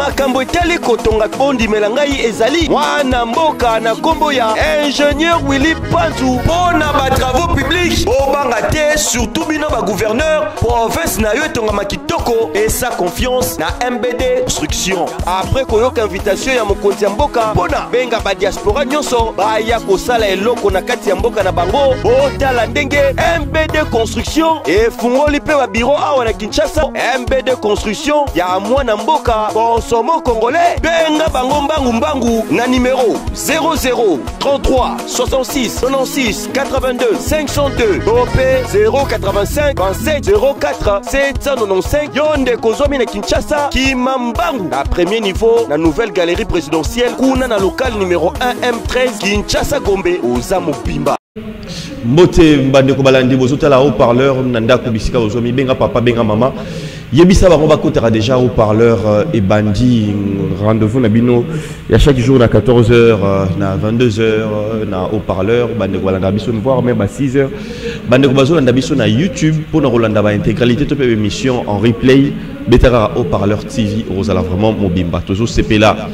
makambo etali kotonga, bondimela ngai, ezali mwana mboka na nkombo ya ingénieur Willy Panzu. Mpo na batravaux publics, bobanga te, surtout bino bagouverneur, province na yo etongama kitoko. Esa confiance na MBD Construction. Après koyoka invitation ya mokonzi ya mboka mpo na benga badiaspora nyonso baya kosala eloko na kati ya mboka na bango, botala ndenge MBD Construction efungoli mpe babiro awa na Kinshasa. MBD Construction ya mwana mboka, consomo congolais. Benga bango mbangu mbangu na numero 00 33 66 96 82 502 to mpe 085 27 04 795. Yo ndeko ozwami na Kinshasa, kima mbangu na premier niveau na nouvelle galerie présidentielle, kuna na local numéro 1 M13, Kinshasa Gombe, oza mobimba. Mbote bandeko balandi bozotala haut-parleur na ndako bisika ozwami. Benga papa, benga mama, yebisa bango bakotaka déjà haut-parleur ebandi. Rendez-vous na bino ya chaque jour na 14h na 22h na haut-parleur. Bandeko balanda biso, voire même à 6h. Bandeko bazolanda biso na YouTube, mpona kolanda baintégralité to mpe émission en replay, betaka Haut-Parleur TV, okozala vraiment mobimba. Tozosepela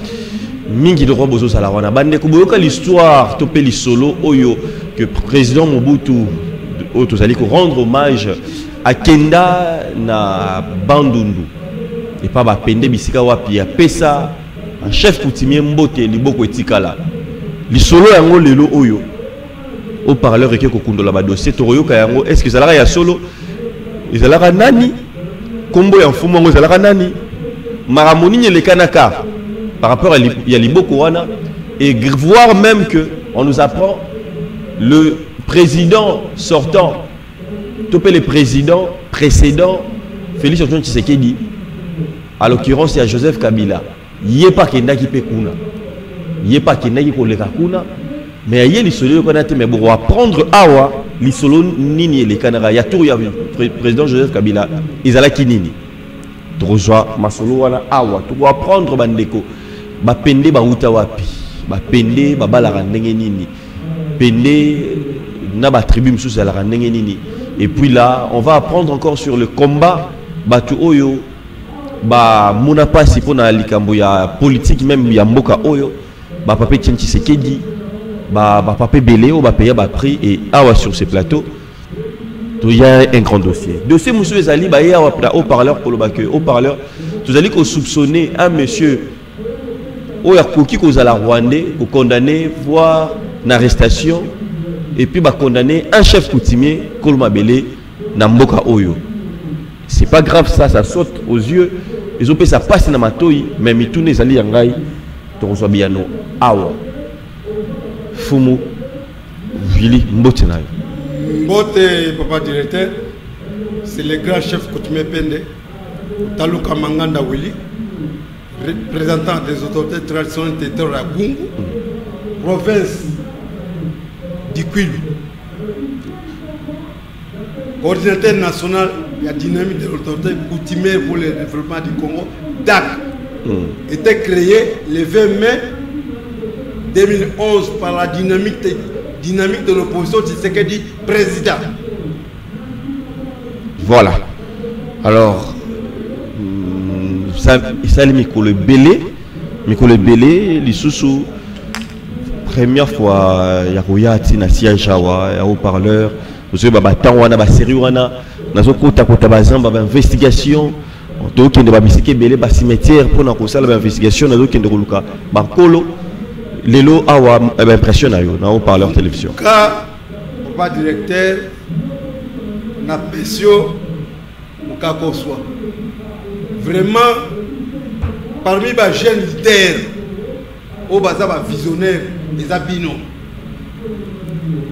mingi lokwa bozozala wana. Bandeko, boyoka l'histoire to mpe lisolo oyo que président Mobutu, oyo tozali korendre hommage, akenda na Bandundu epa bapende, bisika wapi apesa un chef coutumier mbote, liboko etikala. Lisolo yango lelo oyo haut-parleur eke kokundola badossier, tokoyoka yango. Est ce que ezalaka ya solo? Ezalaka nani? Nkombo ya mfumu yango ezalaka nani? Makambo nini elekanaka par rapport à ya liboko wana? Et voire même que on nous apprend le président sortant to mpe le président précédent, Félix Antoine Tshisekedi, à l'occurrence ya Joseph Kabila, ye mpe akendaki mpe kuna, ye mpe akendaki koleka kuna. Mais ye lisolo eyokana te. Mais bokoapprendre awa lisolo nini elekanaka ya tour ya président Joseph Kabila ezalaki nini. Tokozwa masolo wana awa, tokoapprendre bandeko bapende bauta wapi, bapende babalaka ndenge nini, pende na batribu mosusu ezalaka ndenge nini. Et puis là, on va apprendre encore sur le combat, bato oyo bamona mpasi mpona likambo ya politique même ya mboka oyo, bapapa Etienne Tshisekedi, bapapa ebele oyo bapeya baprix. Et awa sur ce plateau, toya un grand dossier. Dossier mosusu ezali baye awa na haut-parleur koloba ke haut-parleur tozali kosoupçonner un monsieur oyo akoki kozala rwandais, kokondamné, voire na arrestation, et puis bakondamné un chef coutumier kolo mabele na mboka oyo. C'est pas grave, ça, ça saute aux yeux, ezopesa pasi na matoi, mais mituna ezali ya ngai, tokozwa biyano awa. Fumu Vili, mbote na yo. Mbote papa directeur, c'est le grand chef coutumier Pende, Taluka Manganda Willy, représentant des autorités traditionnelles territoriales à Gungu, province du Kwilu, coordinateur national de la dynamique de l'autorité coutumière pour le développement du Congo, DAC, était créé le 20 mai 2011 par la dynamique de l'opposition Tshisekedi président. Voilà. Alors, ça, esali mikolo ebele, mikolo ebele lisusu. Première fois ya koya ntina siège awa ya haut-parleur, ozoyeba batango wana, basérie wana, nazokotakota bazamba, bainvestigation, tokende babisika ebele, bacimetière mpona kosala bainvestigation, nazokende koluka bankolo. Lelo awa, baimpression na yo na haut-parleur télévision? Ka papa directeur, napesi yo mokakoswa. Vraiment, parmi bajeune leader oyo baza bavisionnaire, eza bino.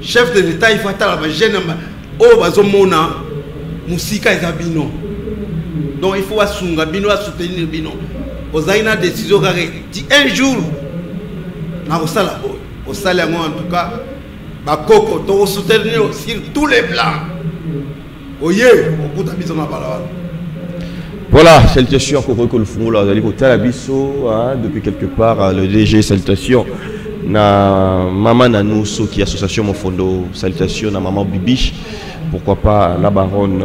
Chef de l'État, il faut atala bajeune oyo bazomona mosika, eza bino. Donc il faut asunga bino, asoutenir bino. Ozali na décision kaka ti un jour nakosala boye, osali yango. En tout cas, bakoko tokosoutenir sur tous les plans. Oye okuta biso na balabala. Voilà, salutations Koko Kolofungola, azali kotala biso, hein, depuis quelque part, le DG, salutations na Mama Nanou Soki, association Mofondo, salutations na Maman Bibiche, pourquoi pas la baronne.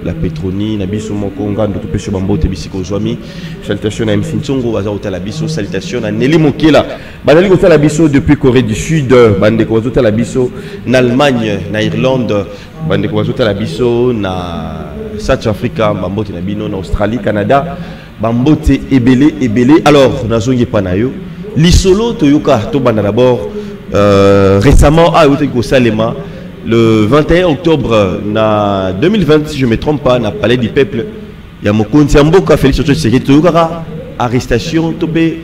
La Petroni na biso moko ngando topesi yo bambote bisika ozwami. Salutation na MC Ntsongo baza kotala biso, salutation na Nelly Mokela bazali kotala biso depuis Corée du Sud, bandeko bazotala biso na Allemagne, na Irlande, bandeko bazotala biso na South Africa, bambote na bino na Australie, Canada, bambote ebele ebele. Alors nazongi epa na yo lisolo toyoka, tobanda d'abord récemment awa eutaki kosalema le 21 octobre na 2020, si je me trompe pas, na Palais du Peuple ya mokonzi ya mboka Félix Antoine Tshisekedi, toyokaka arrestation to mpe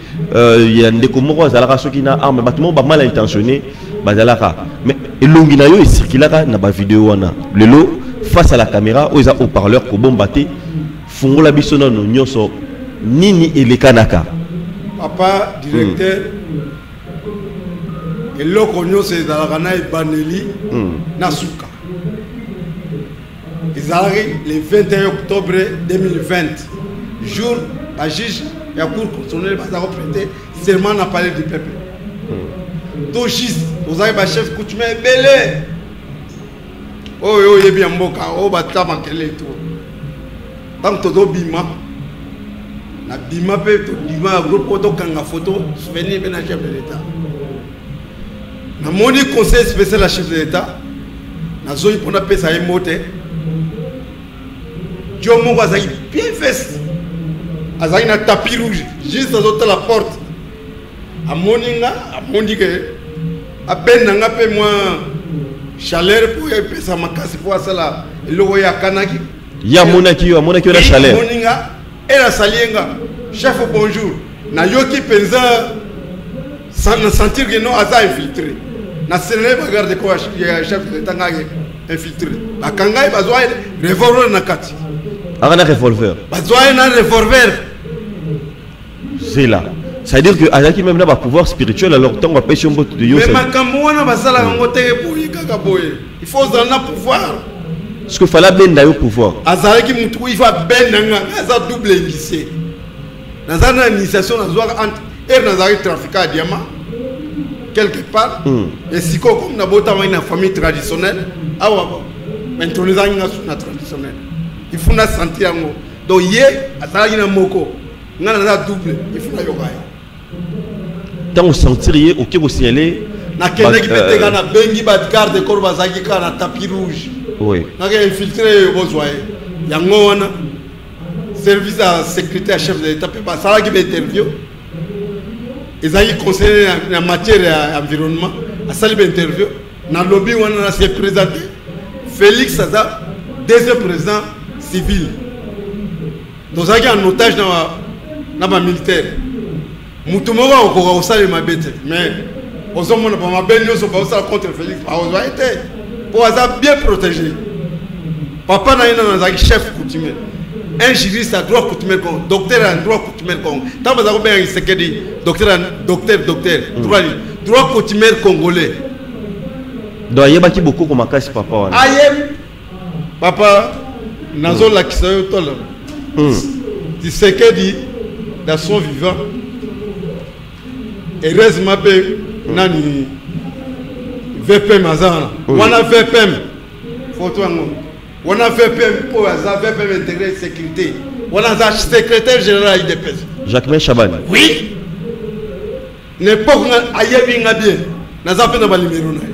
ya ndeko moko azalaka soki na arme, bato moko bamal intentionné bazalaka, mais elongi na yo ecirculaka na bavideo wana. Lelo face à la caméra oyo eza haut-parleur, kobomba te, fungola biso nano nyonso nini elekanaka. Papa directeur, eloko nyonso ezalaka na ebaneli na suka. Ezalaki le 21 octobre 2020, jour bajuge ya Cour constitutionnelle baza koprêter serment na Palais du Peuple. To juste tozalaki bachef coutumier ebele oyo oyebi ya mboka oyo bata makele to. Ntango tozobima, na bima mpe tobima ya groupe oyo tokanga photo souvenir mpe na chef de l'État. Namoni conseil spécial ya chef de l'État, nazongi mpo napesa ye mbote. Jo moko azalaki bien veste, azalaki na tapis rouge, juste azotala porte, amoni nga, amoni ke abenda nga mpe mwa chaleur mpo epesa makasi mpo asala eloko oyo akanaki. Ye amonaki yo, amonaki yo na chaleur. Amoni nga, ere asali ye nga: "Chef, bonjour." Nayoki mpenza na sentir ke non, aza infiltré. Naselele bagarde corps ya chef de l'État, ngai infiltré, bakanga ye, bazwa ye revolver na kati. Aka na revolver? Bazwa ye na revolver. C'est là, c'est-à-dire que azalaki même na bapouvoir spirituel. Alors ntango apesi yo mbote de yo? Mais makambo wana basalaka yango teke boye, kaka boye, il faut ozala na pouvoir. Parce que fallait abenda yo pouvoir. Azalaki mutu, il faut abenda nga. Nga aza double initié, naza na initiation nazwaka entre ere nazalaki trafiquant ya diamant quelque part. Et sikoyo, comme nabotamaki na famille traditionnelle awa, baintronisaki nga su na traditionnel, il faut na sentir yango. Donc ye azalaki na moko, nga naza double, il faut nayoka ye. Ntango sentir ye, oke kosignale? Nakendaki mpe te, kaka nabengi bagarde corps bazalaki kaka na tapis rouge. Naka infiltré oyo, bozwa ye. Yango wana service ya sécurité ya chef de l'État mpe basalaki bainterview. Ezalaki conseiller na matière ya environnement, asali bainterview. Nalobi wana, na se présente: Félix aza deuxième président civil, tozalaki en otage na bamilitaire. Motu moko akokoka kosalema mabe te, mais ozomona bamabe nyonso baosala contre Félix, bakozwa ye te mpo aza bien protégé. Papa na ye nano azalaki chef coutumier, un juriste à droit coutumier Congo, docteur en droit coutumier Congo. Ntango baza kobenga Tshisekedi docteur, docteur, docteur droit coutumier congolais. Donc ayebaki bokoko makasi, papa wana. Ayebi, papa, nazolakisa yo tolo. Tshisekedi dans son vivant, heureusement mpe nani VPM aza wana. Wana VPM, photo yango wana, VPM oyo aza VPM intégré sécurité wana, aza secrétaire général ya UDPS. Jacquemain Shabani? Oui, na époque nga ayebi nga bien, naza mpe na banuméro na ye.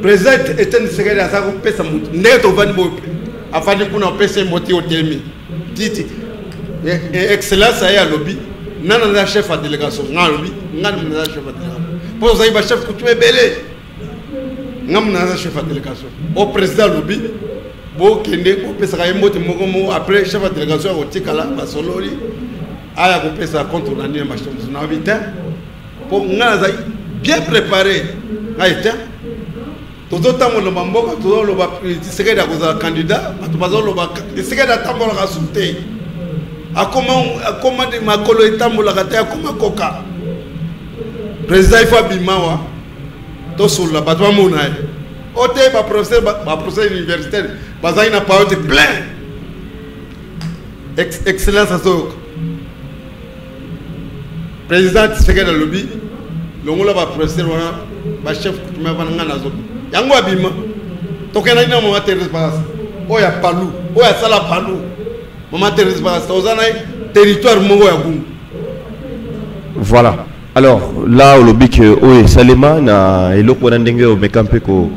Président Etienne Tshisekedi aza kopesa motu ndenge tovandi boye, avandi kuna, opesa ye moti, otelemi titi. Excellence aye, alobi: "Nani aza chef ya délégation?" Nga alobi: "Nga naza chef ya délégation," mpo ozali bachef coutume ebele. Nga mo naza chef ya délégation. O président alobi: "Bokende bopesaka ye mbote moko moko, après chef ya délégation akotikala." Basololi, aya kopesa compte na nini bachef mosusu. Nayebi te, mpo nga nazali bien préparé. Ngai te, tozotambola bamboka, tozoloba Tshisekedi akozala candidat, bato bazoloba Tshisekedi atambolaka su te, akoma akoma makolo etambolaka te, akoma koka. Président ifo abima wa, tosolola, bato bamona ye. O te, baprofesseur, baprofesseur universitaire bazalaki na payote plein. Excellence azoyoka président Tshisekedi alobi: "Longola baprofesseur wana, bachef coutumier wana, ngai nazobi yango." Abima. Tokendaki na mama Thérèse Pakasa oyo ya Palu, oyo asala Palu. Mama Thérèse Pakasa oza na territoire moko ya Gungu. Voilà. Alors là olobi que oyo esalema na eloko wana ndenge omeka mpe ko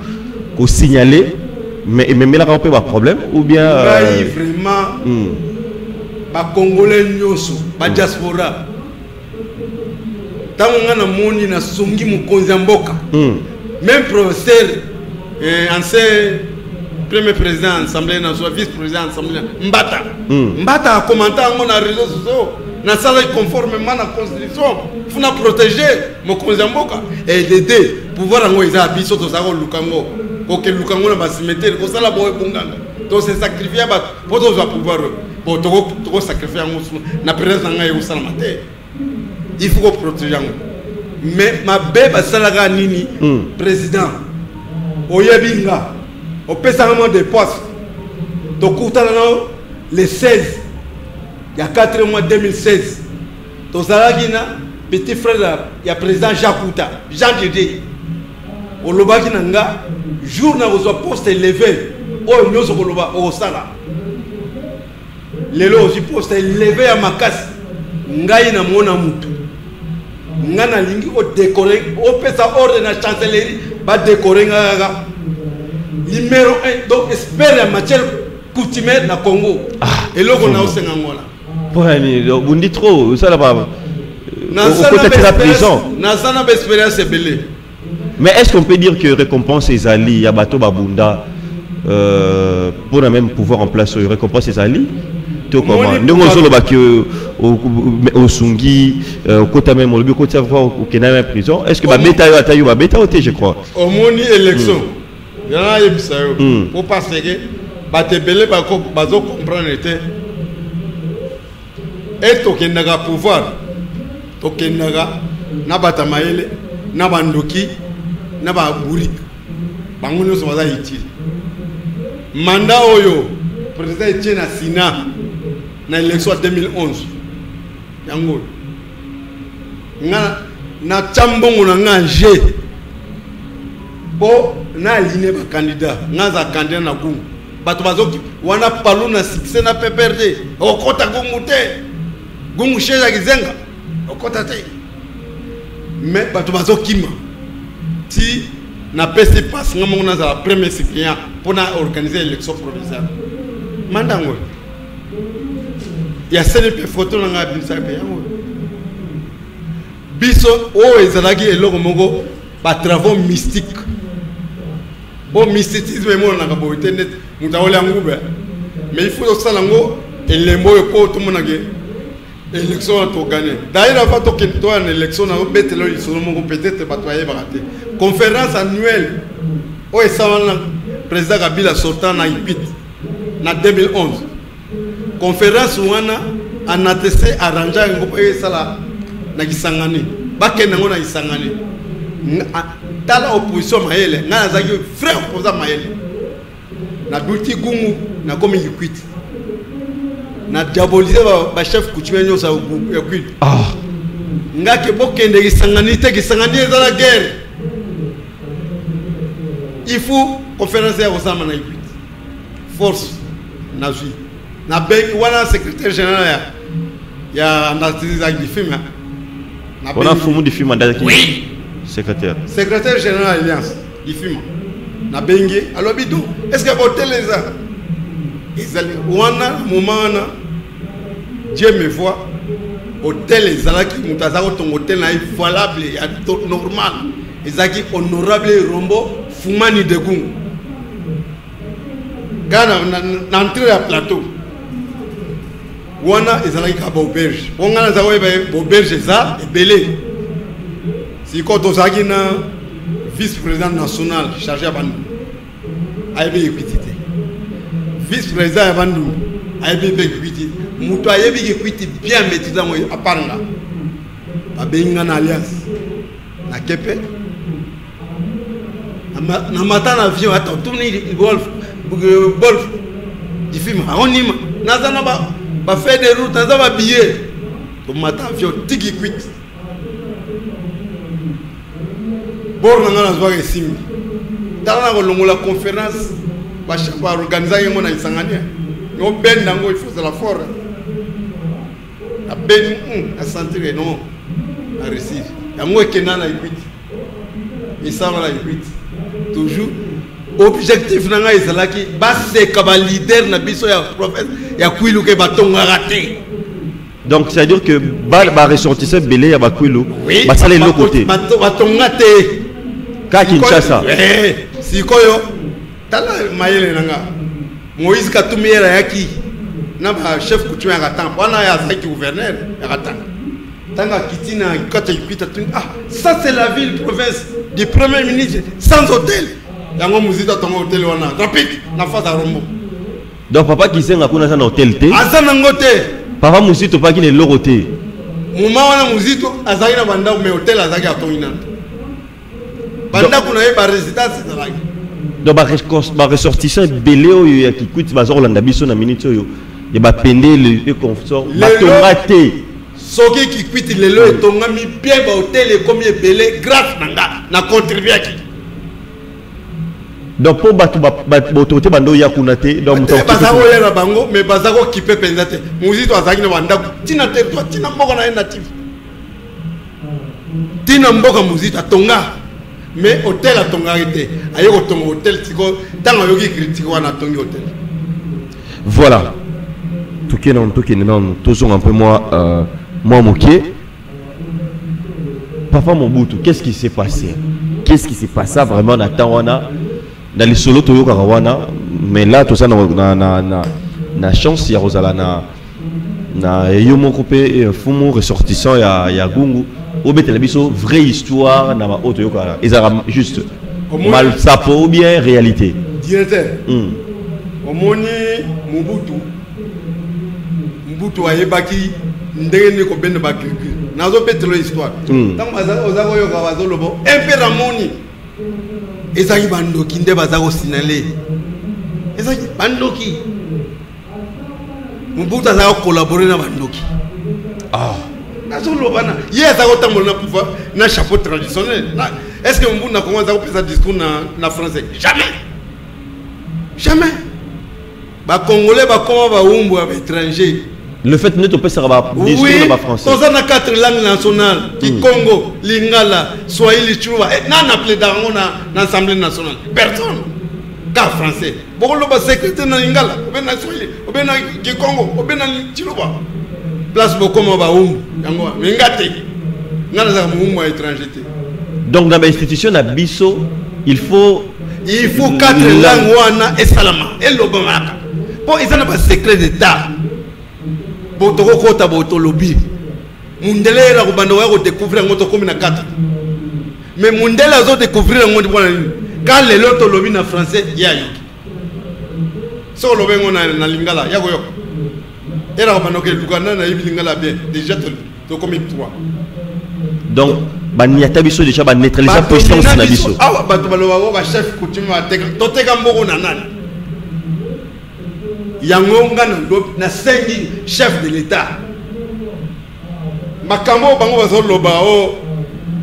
ko signaler, mais ememelaka mpe ba problème ou bien ngai vraiment ba congolais nyonso, ba diaspora, ntango ngai namoni nasongi mokonzi ya mboka, même professeur ancien premier président assemblée nationale, vice président assemblée, Mbata, Mbata akomanta yango na réseaux sociaux. Nasalaki conformément na constitution, funa protéger mokonzi ya mboka. Edd pouvoir yango eza ya biso, tozala koluka yango, kokeluka yango na bacimetière, kosala boye bonganga, tose sacrifier ya bato mpo tozwa pouvoir oyo. Bon, tokosacrifier yango na présence na ngai, ekosalama te. Il faut koprotéger yango. Mais mabe basalaka nini? Président, oyebi nga, opesaka mwa de poste, tokutana na le 16 ya 4 mois 2016, tozalaki na petit frère ya président Jacques Outa, Jean Didier. Olobaki na nga, jour na kozwa poste élevé oyo nyonso koloba okosala. Lelo ozwi poste élevé ya makasi, ngai namona mutu, ngai nalingi odécorer, opesa ordre na chancellerie badécorer nga kaka numéro 1, donc expert ya matière coutumière na Congo. Eloko na osenga ngo wana. Mpona nini obundi trop, osala ba okota la prison? Naza na baexpérience ebele. Mais est-ce qu'on peut dire que récompense ezali ya bato babunda pour le même pouvoir en place oyo, récompense ezali to comment? Ndenge ozolobaki osungi, okota même, olobi okota, okenda même prison, est ce que babeta yo? Ata yo babeta yo te, je crois. Omoni élection yana, nayebisa yo po parce que bato ebele bazocomprendre te. E tokendaka pouvoir, tokendaka na bato ya mayele, na bandoki, na babourrique, bango nyonso baza utile. Mandat oyo président etie na sina na élection ya 2011, yango oyo nga natya mbongo na nga nge mpo na aligner bacandidat. Nga aza candidat na Gungu, bato bazoki wana Palu na succès na PPRD, okota Gungu te, Gungu siège ya Gizenga okota te, mais bato bazokima ti napesi passe. Nga moko nazala premier suppléant mpo na organiser élection provinciale. Mandat yango ya seni mpe photo na ngai abimisaka mpe yango. Biso oyo ezalaki eloko moko, batravaux mystique po mysticisme emonanaka boye te neti moto aolia ngube, mais il faut tosala yango elembo oyo mpo tomonake élection wana togagner. D'ailleurs, avant tokende, toya na élection, nazobetela lisolo moko, peut-être bato bayebaka te. Conférence annuelle oyo esalama na président Kabila sortant na IPIT na 2011, conférence wana ANATC arrange yango mpo esala na Kisangani, bakende yango na Kisangani. Tala opposition mayele, ngai nazalaki vrai opposant mayele. Naduti Gungu, nakomi Kikwit, na diaboliser bachef coutumier nyonso ya Kwit. Ngake bokende Kisangani te, Kisangani eza na guerre, il faut conférence ya kosalama na Kikwit. Force nazwi, nabengi wana secrétaire général ya ANATC ezalaki Difima. Wana Fumu Difima ndazaki? Oui. Secrétaire. Secrétaire général alliance Difima, nabengi, alobi do est ce que hotel eza ezali wana? Moment wana, Dieu me voit, hotel ezalaki, moto aza kotonga hotel na ye valable ya normal ezalaki honorable Rombo Fumani de Gungu, kaka na entrée ya plateau wana. Ezalaki kaka baauberge po ngai naza koyeba baauberge eza ebele. Sikoyo tozalaki na vice président national chargé ya Bandundu, ayebi Kikwit te. Vice président ya Bandundu ayebi mpe Kikwit. Moto ayebi Kikwit bien maîtrise yango à part nga, babengi nga na alliance, nakepe na mata na avion, ata otuni golf golf Difima aonima, naza na bafeuille de route, naza babillet, tomata avion ti Kikwit. Bord na ngai nazwaka esimbi. Tala na kolongola conférence baorganisaki yango na Isangania, nobenda yango, il faut ozala fort. Nabeni, nasentir non, na réussir yango. Ekenda na Ikwiti, misala na Ikwiti. Toujours objectif na ngai ezalaki baseka baleader na biso ya province ya Kwilu ke batongaka te. Donc c'est à dire que baressortissant ebele ya Bakwilu basala eloko te. Batonga te. Ka Kinshasa. Sikoyo tala mayele na nga. Moïse Katumbi yela ayaki na bachef coutumier ya Katanga wana, ye azalaki gouverneur ya Katanga. Ntango akiti na kati ya Kikwit, atuni: "Ah, ça c'est la ville province du premier ministre sans hôtel?" Yango Muzito atonga hôtel wana rapide na face ya Rombo. Donc papa Kisenga kuna aza na hôtel te? Aza nango te. Papa Muzito paki na eloko te? Moma wana Muzito azalaki na bandako, mais hôtel azalaki atongi nano. Bandako na ye, barésidence ezalaki. Donc baressortissant ebele oyo ya Kikwit baza kolanda biso na minute oyo ya bapendele et consort, batonga te. Soki Kikwiti lelo etongami bien, bahotel ekomi ebele, grâce na nga na contribuaki. Donc mpo bato baautorité bando oya kuna te, donc moto baza koya na bango, mais baza kokipe mpenza te. Muzito azalaki na bandako ntina territoire, ntina mboka na ye native, ntina mboka. Muzito atonga, mais hôtel atongaki te. Aye kotonga hôtel sikoyo ntango ayoki critique wana, atongi hôtel. Voilà, tokende nanu, tokende nanu, tozonga mpe mwa moke. Papa Mobutu, qu'est-ce qui s'est passé? Qu'est-ce qui s'est passé vraiment na temps wana, na lisolo toyokaka wana? Mais là toza na chance ya kozala na yo moko mpe fumu ressortissant ya Gungu, obetela biso vraie histoire na baoyo toyokaka. Ezalaka juste malsapo ou bien réalité? Directeur, omoni Mobutu, Mobutu ayebaki ndenge nini kobenda bagrigue. Nazobetela histoire. Ntango oza koyoka bazoloba mpe namoni ezalaki bandoki nde baza kosinale, ezalaki bandoki. Mobutu azalaki kocollaborer na bandoki. Nazoloba na ye, aza kotambola na pouvoir na chapeau traditionnel. Est ce que Mobutu na Congo aza kopesa discours na français? Jamais, jamais. Bacongolais bakoma bawumbu ya baétranger. Le fait nde topesaka badiscours na bafrançais. Toza na quatre langues nationales: kikongo, lingala, swahili, tshiluba. Nani aplaidaka yango na Assemblée nationale? Personne, ka français. Bokoloba secrétaire na lingala obe na swahili obe na kikongo obe na tshiluba. Place bokoma bawumbu yango, mais nga te, nga nazalaka mowumbu ya étranger te. Donc na bainstitution na biso, il faut Il faut quatre langues wana esalama, elobamaka, mpo eza na basecret d'état. Bo tokokota bo tolobi mundele yela kobanda koya kodécouvrir yango, tokomi na 4. Mais mundele azodécouvrir yango mpona nini? Ka lelo tolobi na français, ye ayoki. Soki olobi yango na lingala, ya koyoka era kobanda kokeluka nani ayebi lingala bien. Déjà tokomi 3. Donc baniata biso déjà, baneutralisa puissance na biso. Awa bato balobako bachef coutume bateka, toteka mboko na nani? Yango nga nasengi chef de l'État, makambo oyo bango bazoloba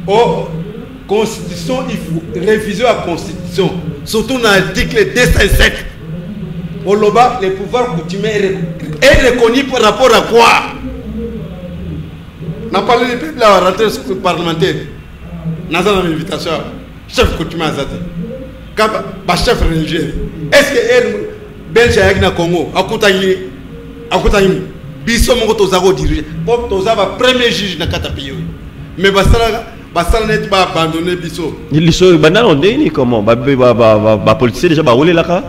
o constitution, il faut révision ya constitution, surtout na article 207 oloba le pouvoir coutumier est reconnu. Par rapport à quoi? Na parler du peuple à rentrée parlementaire, naza na invitation, chef coutumier aza te, kaka bachef religieux. Est ce que ere belge ayaki na Congo, akutaki biso moko toza kodiriger, mpo toza bapremier juge na kati ya pays oyo? Mais basalaka, basala neti baabandonne biso. Liso bandana ndeni, comment bapoliticien déjà bawelelaka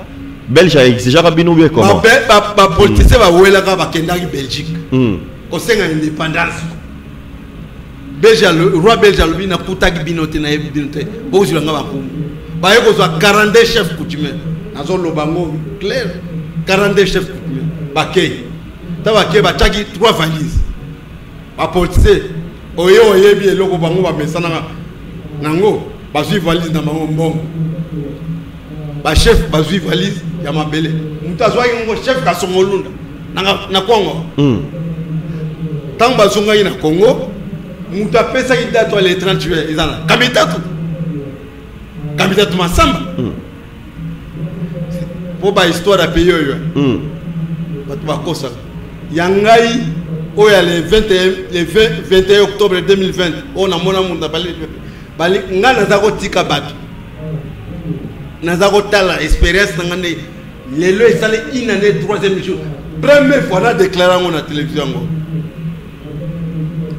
belge aexigeaka bino bien, comment? Bapoliticien bawelaka, bakendaki Belgique kosenga indépendance. Belge, roi belge alobi: "Nakutaki bino te, nayebi bino te, bokozwila nga bakumu." Baye kozwa 42 chef coutumier. Nazoloba ngo clair, 42 chef coutumier bakei. Ta bakei, batiaki 3 valise. Bapoliticien oye oyebi eloko bango bamesanaka nango, bazwi valise na bango mbongo. Bachef bazwi valise ya mabele. Moto azwaki ngo, chef Kasongolunda na Congo. Ntango bazongaki na Congo, moto apesaki date le 30 juin, eza na Kamitatu. Kamitatu Masamba. Mpo bahistoire ya pays oyo, bato bakosaka ya ngai oyo ya le 21, le 20, 21 octobre 2020 oyo namona moto na bali bali. Ngai naza kotika bato, naza kotala expérience na ngai nde lelo esali une année, troisième jour, première fois na déclare yango na télévision yango.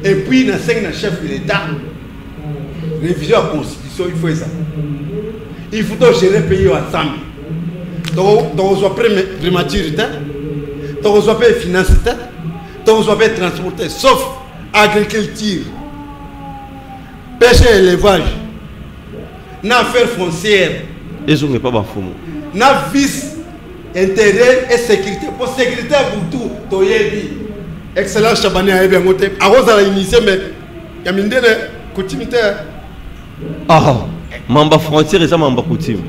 Et puis nasengi na chef de l'État révision ya constitution. Il faut eza, il faut togérer pays oyo ensemble. Tokozwa primature te, tokozwa mpe finance te, tokozwa mpe transport te, sauf agriculture, pêche et élevage na affaire foncière. Ezonga epa bafumu. Na vice intérieur et sécurité, po sécurité ya butu toyebi. Excellence Chabani ayebi yango te, akozala initie mais ya mindele coutume te. Ah, mamba frontière eza mamba coutume?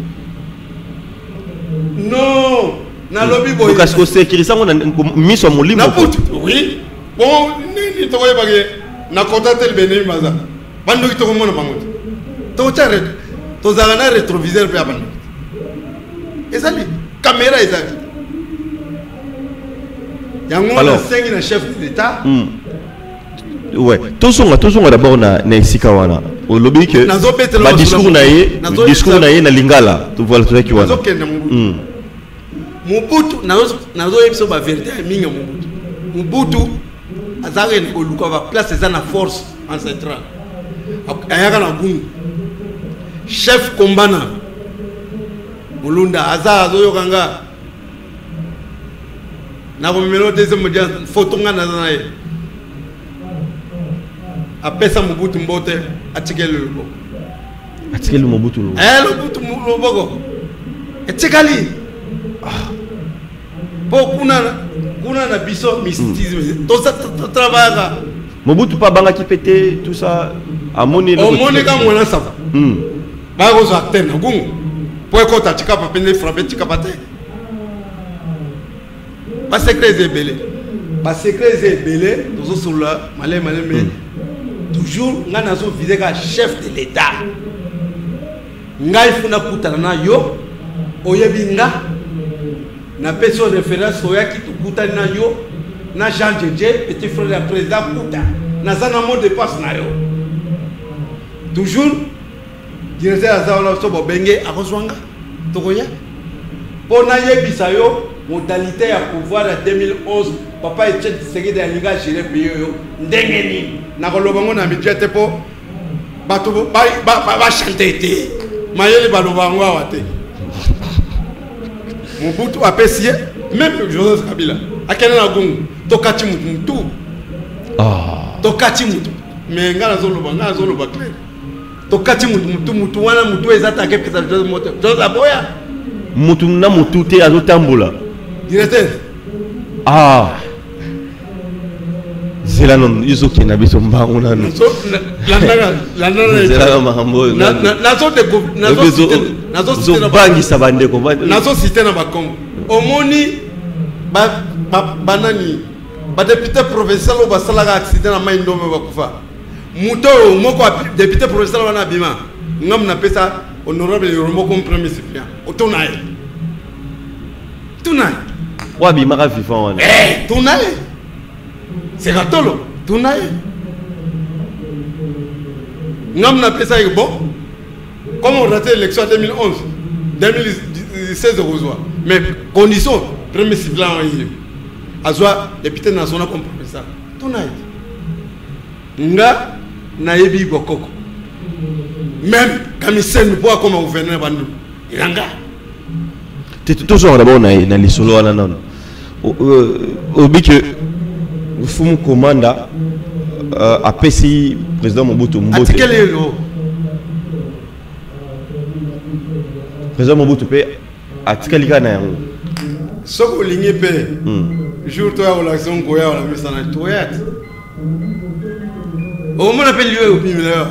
Non, nalobi boye. Kasi kosécurise yango na miso ya molimo. Na butu, oui. Bon, nini tokoyebake na kota te? Libene baza bandoki, tokomona bango te. Tokotya tozalaka na rétroviseur mpe ya bandoki te, ezali caméra, ezali yango. Nasengi na chef de l'État. Ouais, tozonga d'abord na esika wana olobi ke badiscours na ye, discours na ye na lingala. Voilà, tozalaki wana. Nazokende Mobutu. Mobutu, nazoyebisa bavérité ya mingi ya Mobutu. Mobutu azalaki koluka baplace eza na force ancestrale. Ayaka na Gungu, chef Kombana Molunda aza azoyoka nga, nakomemela deuxième audience, photo nga naza na ye. Apesa Mobutu mbote, atikeli loboko. Atikeli Mobutu loboko? Eh, Mobutu loboko etikali mpo kuna na biso mysticisme totravaillaka. Mobutu mpe abangaki mpe te, tout ça amoni. Omoni ka mwana sava baya kozwa acteur na Gungu mpo ekota Tshikapa mpe nde frappe Tshikapa te. Basecret eza ebele, basecret eza ebele. Tozosolola maleme maleme. Toujours ngai nazovise kaka chef de l'État. Ngai funa kutana na yo, oyebi nga, napesi yo référence. Oyaki, tokutani na yo na Jean Djedje, petit frère ya président Kuta. Naza na mot de passe na yo toujours. Directeur aza wana, so bobenge akozwa nga, tokoya mpo nayebisa yo modalité ya pouvoir ya 2011. Papa Etienne Tshisekedi alingi agérer pays oyo ndenge nini? Nakoloba ngo na media te mpo bato bachante te, mayele baloba yango awa te. Mobutu apesi ye, même Joseph Kabila akende na Gungu, tokati mutu mutu, tokati mutu. Mais ngai nazoloba, ngai nazoloba clair, tokati mutu mutu. Mutu wana, mutu eza take epesa Joseph moto, Joseph aboya. Mutu na mutu te, azotambola. Directeur. Ah, zela nano, ezokenda biso mbangu nano. Zelaka makambo oyo ozobangisa bandeko. Nazocite na bakongo, omoni banani, badéputé provincial oyo basalaka accident na mai Ndombe, bakufa. Moto oyo moko député provincial wana abima, ngamu napesa honorable Yorombo comme premier suppléant. Otuna ye, tuna ye. Oyo abimaka vivant wana? Tuna ye, Sekatolo, tuna ye. Ngamu napesa ye. Bon, comme on raté l'élection en 2011, 2016 okozwa, mais condition, premier suppléant ye azwa député national comme provincial. Tuna ye. Nga nayebi bokoko, même Kamiseni mpo akoma gouverneur Bandundu, yanga. Tozwaka d'abord na lisolo wana nano. Obi ke Mfumu Komanda apesi président Mobutu mbote. Atikeli elo. Président Mobutu mpe atikali kaka na yango. Soki olingi mpe jour toya kolakisa nkoya wana misana, toya te, okomona mpe liyo ekopimela yo.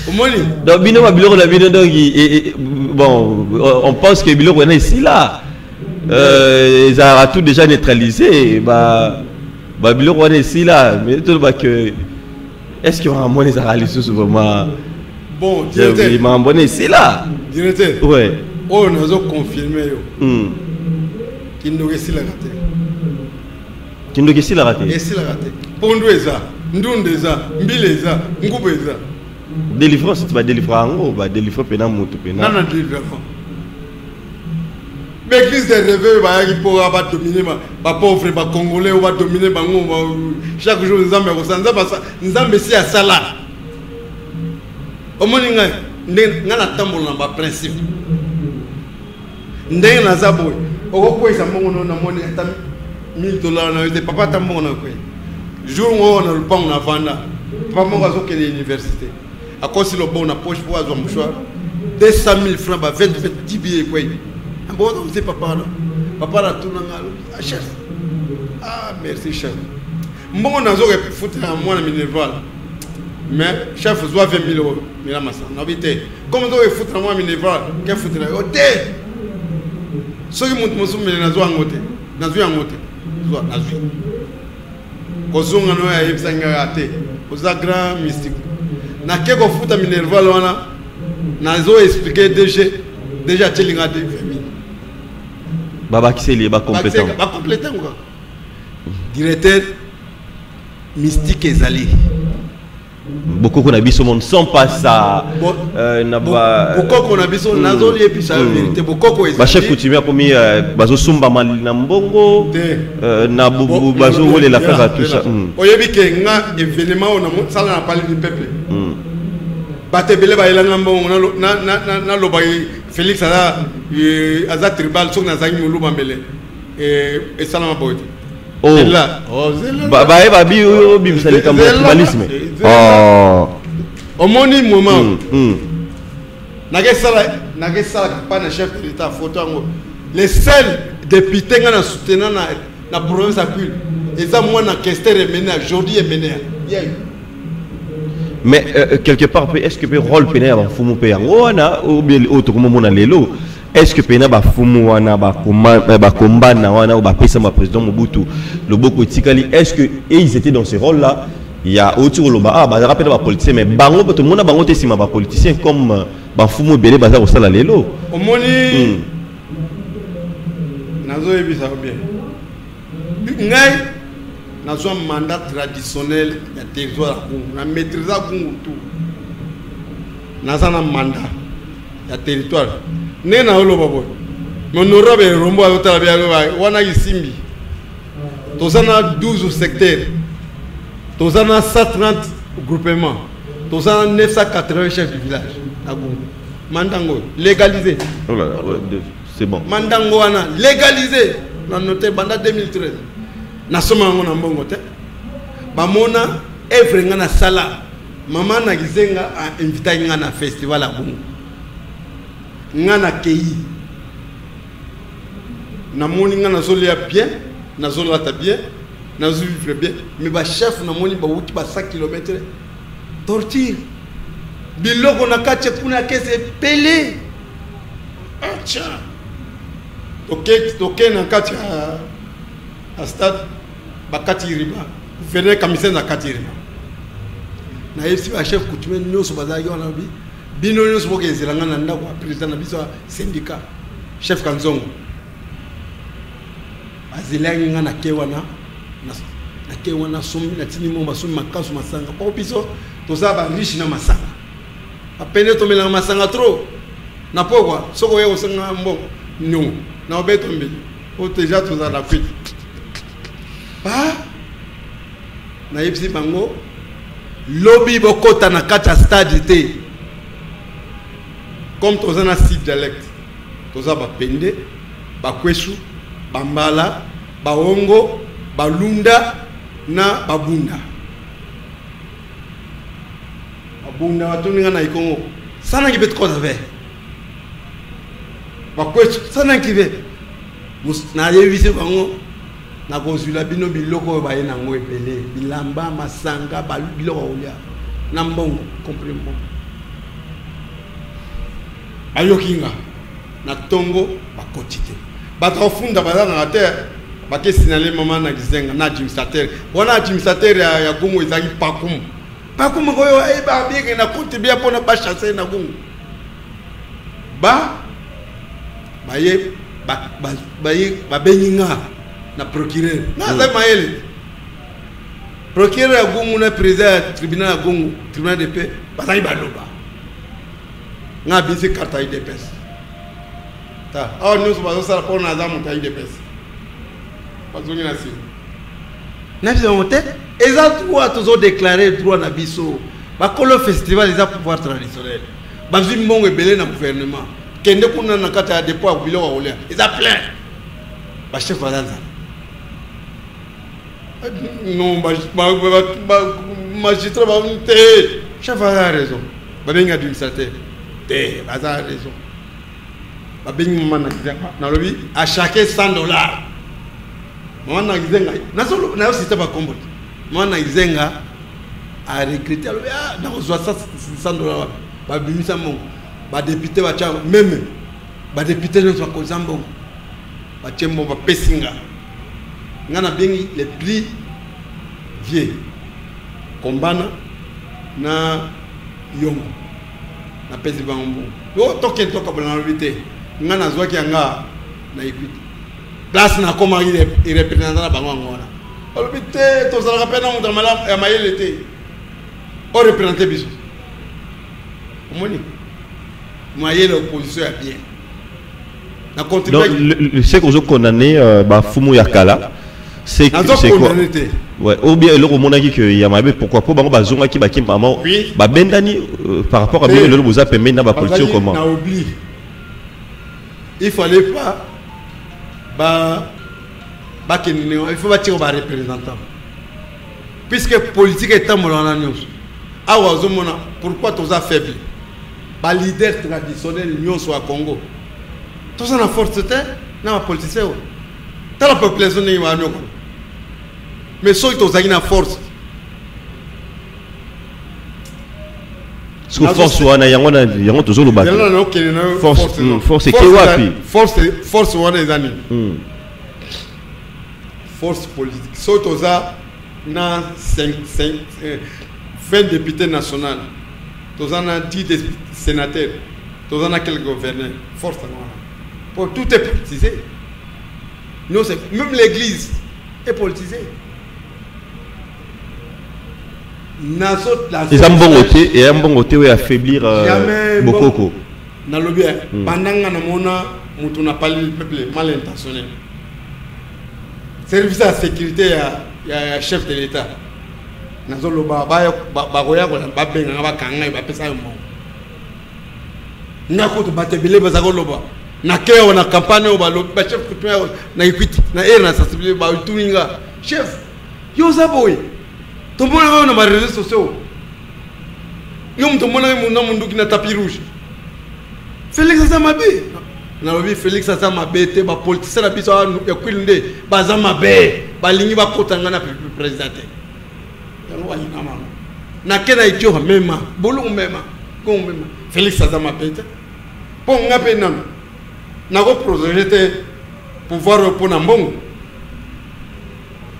Omoni. Donc bino ba biloko na bino, donc bon, on pense que biloko wana esila, ezalaka tout déjà neutralisé, ba biloko wana esila, mais toloba que Est ce que makambo wana ezalaka lisusu vraiment? Bon, directeur, makambo wana esila. Directeur, ouais, oyo nazo confirme yo, kindoki esilaka te. Kindoki esilaka te. Esilaka te. Pondu eza, ndunda eza, mbila eza, nguba eza. Délivrance ti badélivre yango, badélivre mpena motu mpena. Nana délivrance, baéglise de réveil bayaki mpo badomine bapauvre bacongolais, oyo badomine bango chaque jour. Nzambe akosala, Nzambe, Nzambe esi asala. Omoni ngai ndenge ngai natambola na baprincipe, ndenge naza boye, okokweyisa mbongo no, namoni ata 1000 $ na yo te. Papa, ata mbongo na yokwei jour ngo na lupango na vanda, papa moko azokende université, akosi lobongo na poche mpo azwa mouchoir, 200 000 francs, ba 20 20 10 billets ekwei. Bongo te, papa wana, papa natunanga: "Ah, chef, ah merci chef, mbongo nazoka futela mwana minerval, mais chef, zwa 20 000 oyo, mela masanga." Nabi te, comme ozoka efutela mwana minerval, ke futela yo te. Soki moto mosusu mele, nazwa yango te, nazwi yango te, zwa, nazwi. Kozonga na oyo ayebisaki ngai te, oza grand mystique. Nake kofuta minerval wana, nazo expliquer DG, DG atielinga te 20 000. Babakiseli ye, bacomplétant. Bacompléter ngo kaka. Directeur, mystique ezali. Bokoko na biso, on ne sent pas ça. Na ba Bokoko na biso, nazoliebisa yo vérité, bokoko ezali. Bachef coutumier akomi bazosumbama na mbongo. Te. Na bazowelela kaka tout ça. Oyebi ke nga événement oyo nasala na Palais du peuple, bato ebele bayelanga mbongo. Nalobaki Félix aza tribal. Soki nazalaki moluba, mbele esalama boye te. Oh. Zela. Oh, zela. Bayeba bi oyo obimisa likambo ya Zela. tribalisme. Zela. Oh. Omoni moment nakesala campagne na chef de l'État, photo yango, le seul député nga na soutenant na province ya Kwilu eza mwana Kester Emenea, Jordi Emenea yeyo. Mais quelque part pe, est ce que pe rôle pene ya bafumu mpe yango wana, ou bien oyo tokomomona lelo, est ce que pena bafumu wana bakombana wana oyo bapesa baprésident Mobutu loboko etikali, est ce que et ils étaient dans ce rôle là ya oti koloba: ah, bazalaka mpe na bapoliticien, mais bango mpe tomona bango te nsima bapoliticien comme bafumu ebele baza kosala lelo? Omoni, nazoyebisa yo bien, ngai nazwa mandat traditionnel ya territoire ya Gungu, na maîtrise ya Gungu tout. Naza na mandat ya territoire. Ndenge naoloba boye, honorable Rombo azotala bi, aloba wana isimbi. Toza na 12 secteur, toza na 130 groupement, toza na 980 chef du village na Gungu. Mandango légalisé. Oh là là, ouais, c'est bon. Mandango wana légalisé na notaire banda 2013. Nasomba yango na mbongo te. Bamona œuvre nga nasala. Mama na Gizenga ainvitaki nga na festival ya Bongo. Nga nakei, namoni nga nazolia bien, nazolata bien, nazovivre bien, mais bachef namoni bawuti ba 100 km, torture, biloko na kati ya kuna kese epele. Acha toke na kati ya stade, bakati riba, gouverneur Kamisenze akati riba. Nayebisi bachef coutumier nyonso bazalaki wana, bi bino nyonso bokezela nga na ndako ya président na biso ya syndicat, chef Kanzongo. Bazelaki nga, nake wana, nake wana, sombi, natindi mo basombi makasu, masanga, mpo biso toza bariche na masanga. Apene tomelaka masanga trop na pokwa. Soki oye kosanga mbongo niongo na obeto mbeli po déjà tozala na kwiti ba. Nayebisi bango: lobi bokɔta na kati ya stade te. Comme toza na six dialecte, toza Bapende, Bakwesu, Bambala, Baongo, Balunda na Babunda. Babunda batuni nga na Ikongo: "Sanaki mpe tukɔta ve?" Bakwesu: "Sanaki ve?" Nayebisi bango: nakozwila bino biloko oyo baye nango ebele, bilamba, masanga, biloko ya kolia na mbongo, compris mbongo. Bayoki nga na ntongo, bakoti te. Bato kofunda bazangaka te. Bakesinale mama na Gizenga na administrateur wana, administrateur ya Gungu ezalaki Pakumu. Bakomaka oyo ayeba abiyeke na contribue mpona bachasse na Gungu. Ba baye baye babengi nga na procureur nga azali mayele. Procureur ya Gungu na président ya tribunal ya Gungu, tribunal de paix, bazali baloba nga abisi carte ya UDPS. Ta awa nyonso bazosala mpo naza moto ya UDPS, bazongi na nsima na biso yango te. Eza droit, tozodéclare droit na biso. Bakolo festival eza pouvoir traditionnel, bazwi mbongo ebele na gouvernement. Kende kuna na kati ya dépôt ya biloko ya kolia, eza plein. Bachef baza nzala. Non, magistrat te, chef aza raison. Babengi administrateur te, baza raison. Babengi mama na Gizenga, nalobi à chaque 100 $. Mama na Gizenga, nazosita bakombo te. Mama na Gizenga aregretter, alobi: "Ah, nakozwa 100 $ wapi?" Babimisa mbongo, badéputé batya, même badéputé nyonso bakoza mbongo, batie mbongo, bapesi nga. Nga nabengi les plus vieux, Kombana na Yongo, napesi bango mbongo. Yo tokende tokabola. Nalobi te, nga nazwaki yanga na Equité, place nakomaki représentant na bango. Yango wana balobi te, tozalaka mpe na moto ya mayele te oreprésente biso. Omoni mayele, opposition ya bien na Donc, ce que vous condamné, bafumu ya kala, c'est c'est quoi? Condamné te. Ouais, ou bien eloko omonaki que ya mabe, pourquoi? Po bango bazongaki, bakimama, babendani par rapport à bino lelo boza pembeni na bapolitique, comment? Na oubli, il fallait pas ba bakende, il faut batika bareprésentant, puisque politique etambola wana nyonso. Awa ozomona pourquoi toza faible. Baleader traditionnel nyonso ya Congo, toza na force te na bapoliticien oyo. Tala population ndenge banyokola. Mais soki tozalaki na force. Parce que force wana, yango na yango tozoloba. Yango na okende na force, force eke wapi? Force wana eza nini? Force politique, soki toza na 5, 5, 20 députés national, toza na 10 sénateurs, toza na quelques gouverneurs, force yango wana. Po tout est politisé. Non, c'est même l'église est politisée. Eza mbongo te, eya mbongo te oyo affaiblir bokoko. Nalobi pendant nga namona moto na pali peuple mal intentionné, service ya sécurité ya chef de l'État, nazoloba bakoya babenganga, bakanga ye, bapesa ye mbongo. Nga kutu bato ebele baza koloba na kewa na campagne oyo, balobi bachef coutumier na Equity na ere na sensibilité, batuni nga: "Chef, yo oza boye, tomonaka oyo na baréseaux sociaux, yo moto omonaki na munduki na tapis rouge. Félix aza mabe?" Nalobi: "Félix aza mabe te. Bapoliticien na biso ya Kwilu nde baza mabe, balingi bakota nga na président te. Yango balinga mango." Nake na Etiopa mema Bolongo, mema Kongo, mema. Félix aza mabe te, mpo nga mpe nano nakoprotéger te pouvoir oyo mpo na mbongo.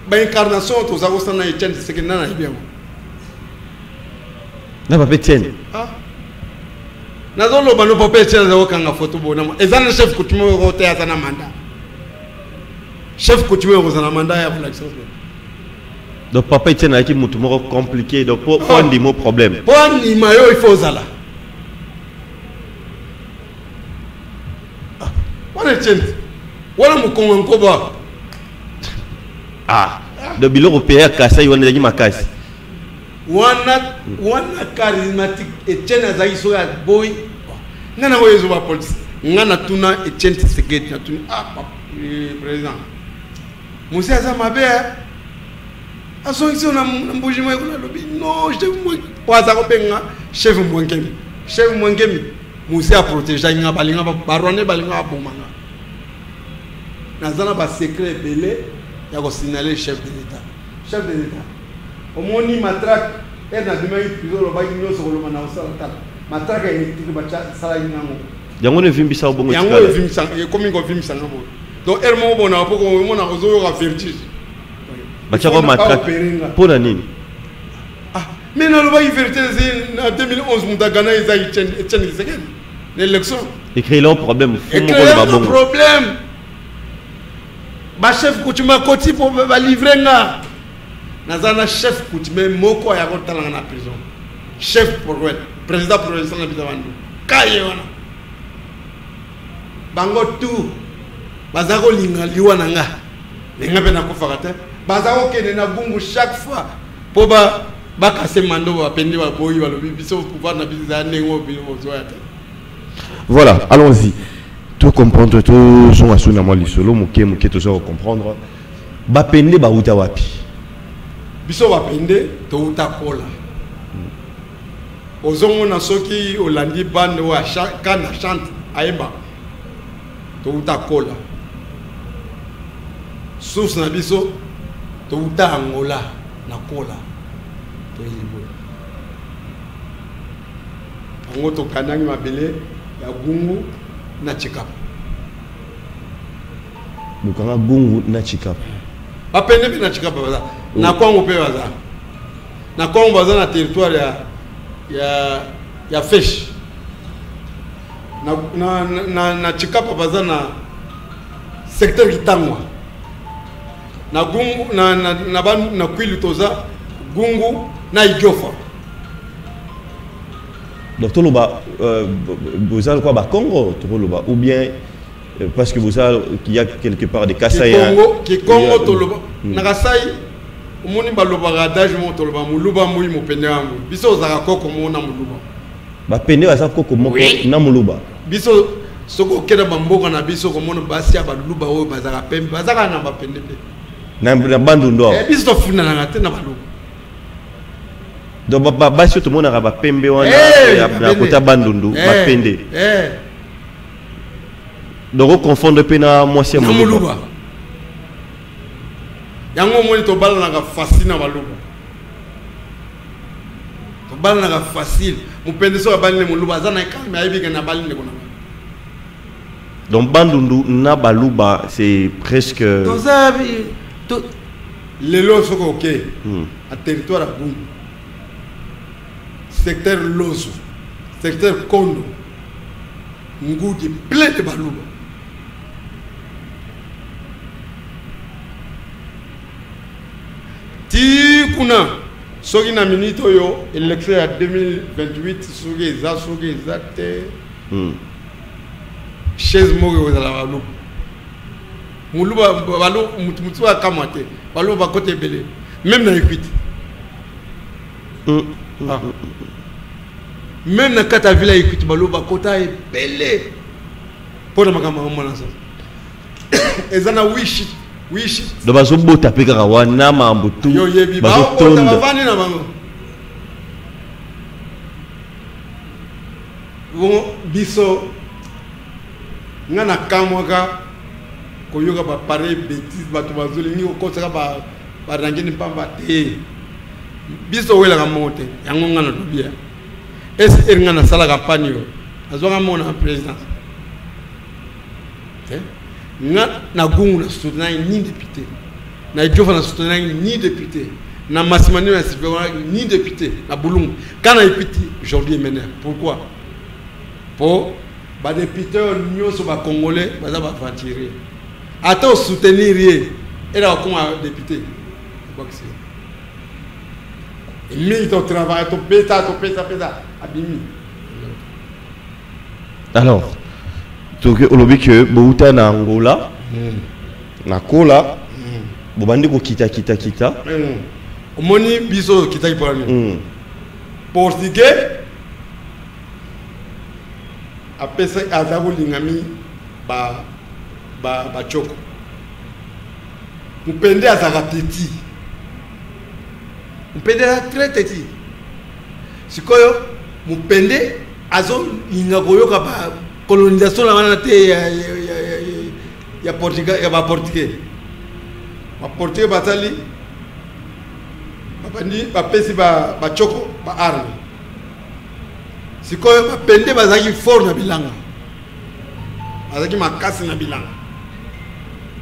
Baincarnation oyo toza kosala na Etienne Tshisekedi, nana nayebi yango. Na papa Etienne? Ah. Nazoloba no, papa Etienne aza kokanga foto bonama. Eza na chef coutumier oyo te aza na mandat. Chef coutumier okozala na mandat ya kolakisa. Donc papa Etienne azalaki motu moko compliqué, donc po andima problème. Po andima yo, il faut ozala wana. Etienne wana mokongo nkoba. Ah, donc biloko mpe ya Kasai wana ezalaki makasi. Wana wana charismatique. Etienne azalaki, soki aboyi nga na oyo ezoba politique. Nga natuna Etienne Tshisekedi, natuni: "Ah, président, mosi aza mabe, azongisi na Mbuji Mayi kuna." Alobi: "Non, chef." Po aza kobenga chef Mwankemi, chef Mwankemi. Mosi aprotégeaki nga, balinga barwandais, balinga baboma nga. Naza na basecret ebele ya kosignale chef de l'État. Chef de l'État, omoni matraque ere nabimaki prison, olobaki nyonso koloba na kosala. Tala matraque électrique basalaki nango. Yango no evimbisa bongo? Yango evimbisa, ekomi kovimbisanga boye. Donc ere moko bona po komona ozoyoka vertige. Batiaka matraque mpo na nini? Ah, Mais nalobaki vérité ezi na 2011, moto agana eza Etienne Tshisekedi na élection. Ecréela problème. Ecréela problème. Bachef coutumier akoti mpo balivre nga. Naza na chef coutumier moko aya kotalanga na prison, chef président provincial na biso bandu kaye wana. Bango tout baza kolinga liwa na nga, me nga mpe nakufaka te. Baza kokende na Gungu chaque fois mpo bakase mando. Bapendi, baboyi, balobi biso pouvoir na biso eza ndenge oyo bino bozwaya te. Voilà, allons-y. Tout comprendre, tozonga so na mwa lisolo moke moke, toza kocomprendre. Bapende bauta wapi? Biso bapende touta Kola. Ozomona, soki olandi bande oyo Kanda chante, ayemba touta Kola. Source na biso, touta Angola na Kola, toyeli boye yango. Tokandaki mabele ya Gungu na Tshikapa. Bokanga Gungu na Tshikapa? Bapende mpe na Tshikapa baza, na Kwango mpe baza. Na Kwango baza na territoire ya Feshi. Na Tshikapa baza na secteur Kitangwa. Na Gungu, na Kwilu toza Gungu na Idiofa. Donc toloba boza lokola bakongo, tokoloba, ou bien parce que boza, qu'il y a quelque part des Kasaïens? Kikongo, Kikongo toloba. Na Kasai, omoni, balobaka adage moko, toloba moluba moi mopende yango. Biso ozalaka koko moko na moluba. Bapende baza koko moko na moluba? Biso soki okenda bamboka na biso, komona basi ya baluba oyo bazalaka pembe, bazalaka na bapende mpe. Na Bandundu awa? Eh, biso tofundanaka te na baluba. Donc basi oyo tomonaka bapembe wana Eh, na bapende. kota Bandundu, Eh, bapende? Eh. Donc oconfondre mpe na mwasi ya na moluba? Moluba. Yango omoni, tobalanaka facile na baluba, tobalanaka facile. Mopende soki abali nde moluba, aza na calme, ayebi ke nabali ndeko na ngai. Donc Bandundu na baluba, c'est presque Toza lelo soki oke a territoire ya Gungu, secteur Lozo, secteur Kondo, Ngudi, plein de baluba. Ti kuna, soki na minute oyo élection ya 2028, soki eza, soki eza te, chaise moko ekozala baluba. Moluba mutu mosusu akamwa te, baluba bakota ebele, même na Equité. Ah. Même na kati ya ville ya Equité, baluba bakota ebele mpo na makambo yango. Mwana sasa eza na wishi wishi. Donc bazobota mpe kaka wana, mambo tu. Yo yebi, baobota. Bazotonda. Bavandi na bango bongo. Biso, nga nakamwaka koyoka bapareil bétise, bato bazolingi kokosaka barangeni pamba te. Biso owelaka moko te. Yango nga nalobi ya ese eri, nga nasala campagne oyo, nazwaka moko na présidence te. Nga na Gungu na soutenaki ni député, na Idiofa na soutenaki ni député, na Masimani na soutenaki ni député, na Bulungu ka na Epiti. Aujourd'hui m'énerve, pourquoi? Po badéputé oyo nyonso bacongolais baza baaventurier. Ata osoutenir ye, ela bakoma député, obakisi mingi, totravaille, topesa, topesa pesa, abimi. Alors toke, olobi ke bouta na Angola, na Kola, bobandi kokita kita kita. Omoni, biso okitaki mpona nini? Portugais apesa, aza kolinga mingi bacoko. Mopende azalaka teti, mopende aza très teti. Sikoyo mopende azolinga koyoka ba colonisation na wana te ya Portugal, ya baportugais. Baportugais basali, babandi, bapesi bacoko baarme. Sikoyo bapende bazalaki fort na bilanga, bazalaki makasi na bilanga.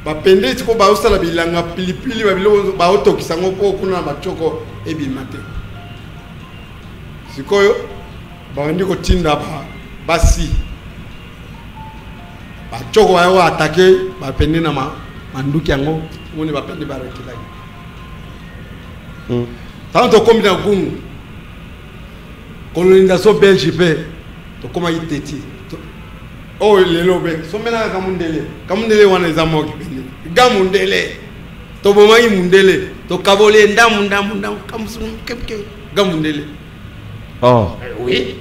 Bapende sikoyo baosala bilanga, pilipili, babiloko, baotokisa yango mpo kuna na bacoko ebima te. Sikoyo babandi kotinda basi bacoko baye koatake bapende na manduki yango, omoni bapende barekelaki. Ntango tokomi na Gungu, colonisation belge mpe tokomaki teti oyo lelo be sombelaka kamundele. Kamundele wana eza moki pende ga mundele, tobomaki mundele, tokaboli ye ndambu ndambu ndambu, kamusu mkemke ga mundele. Oh. Oui.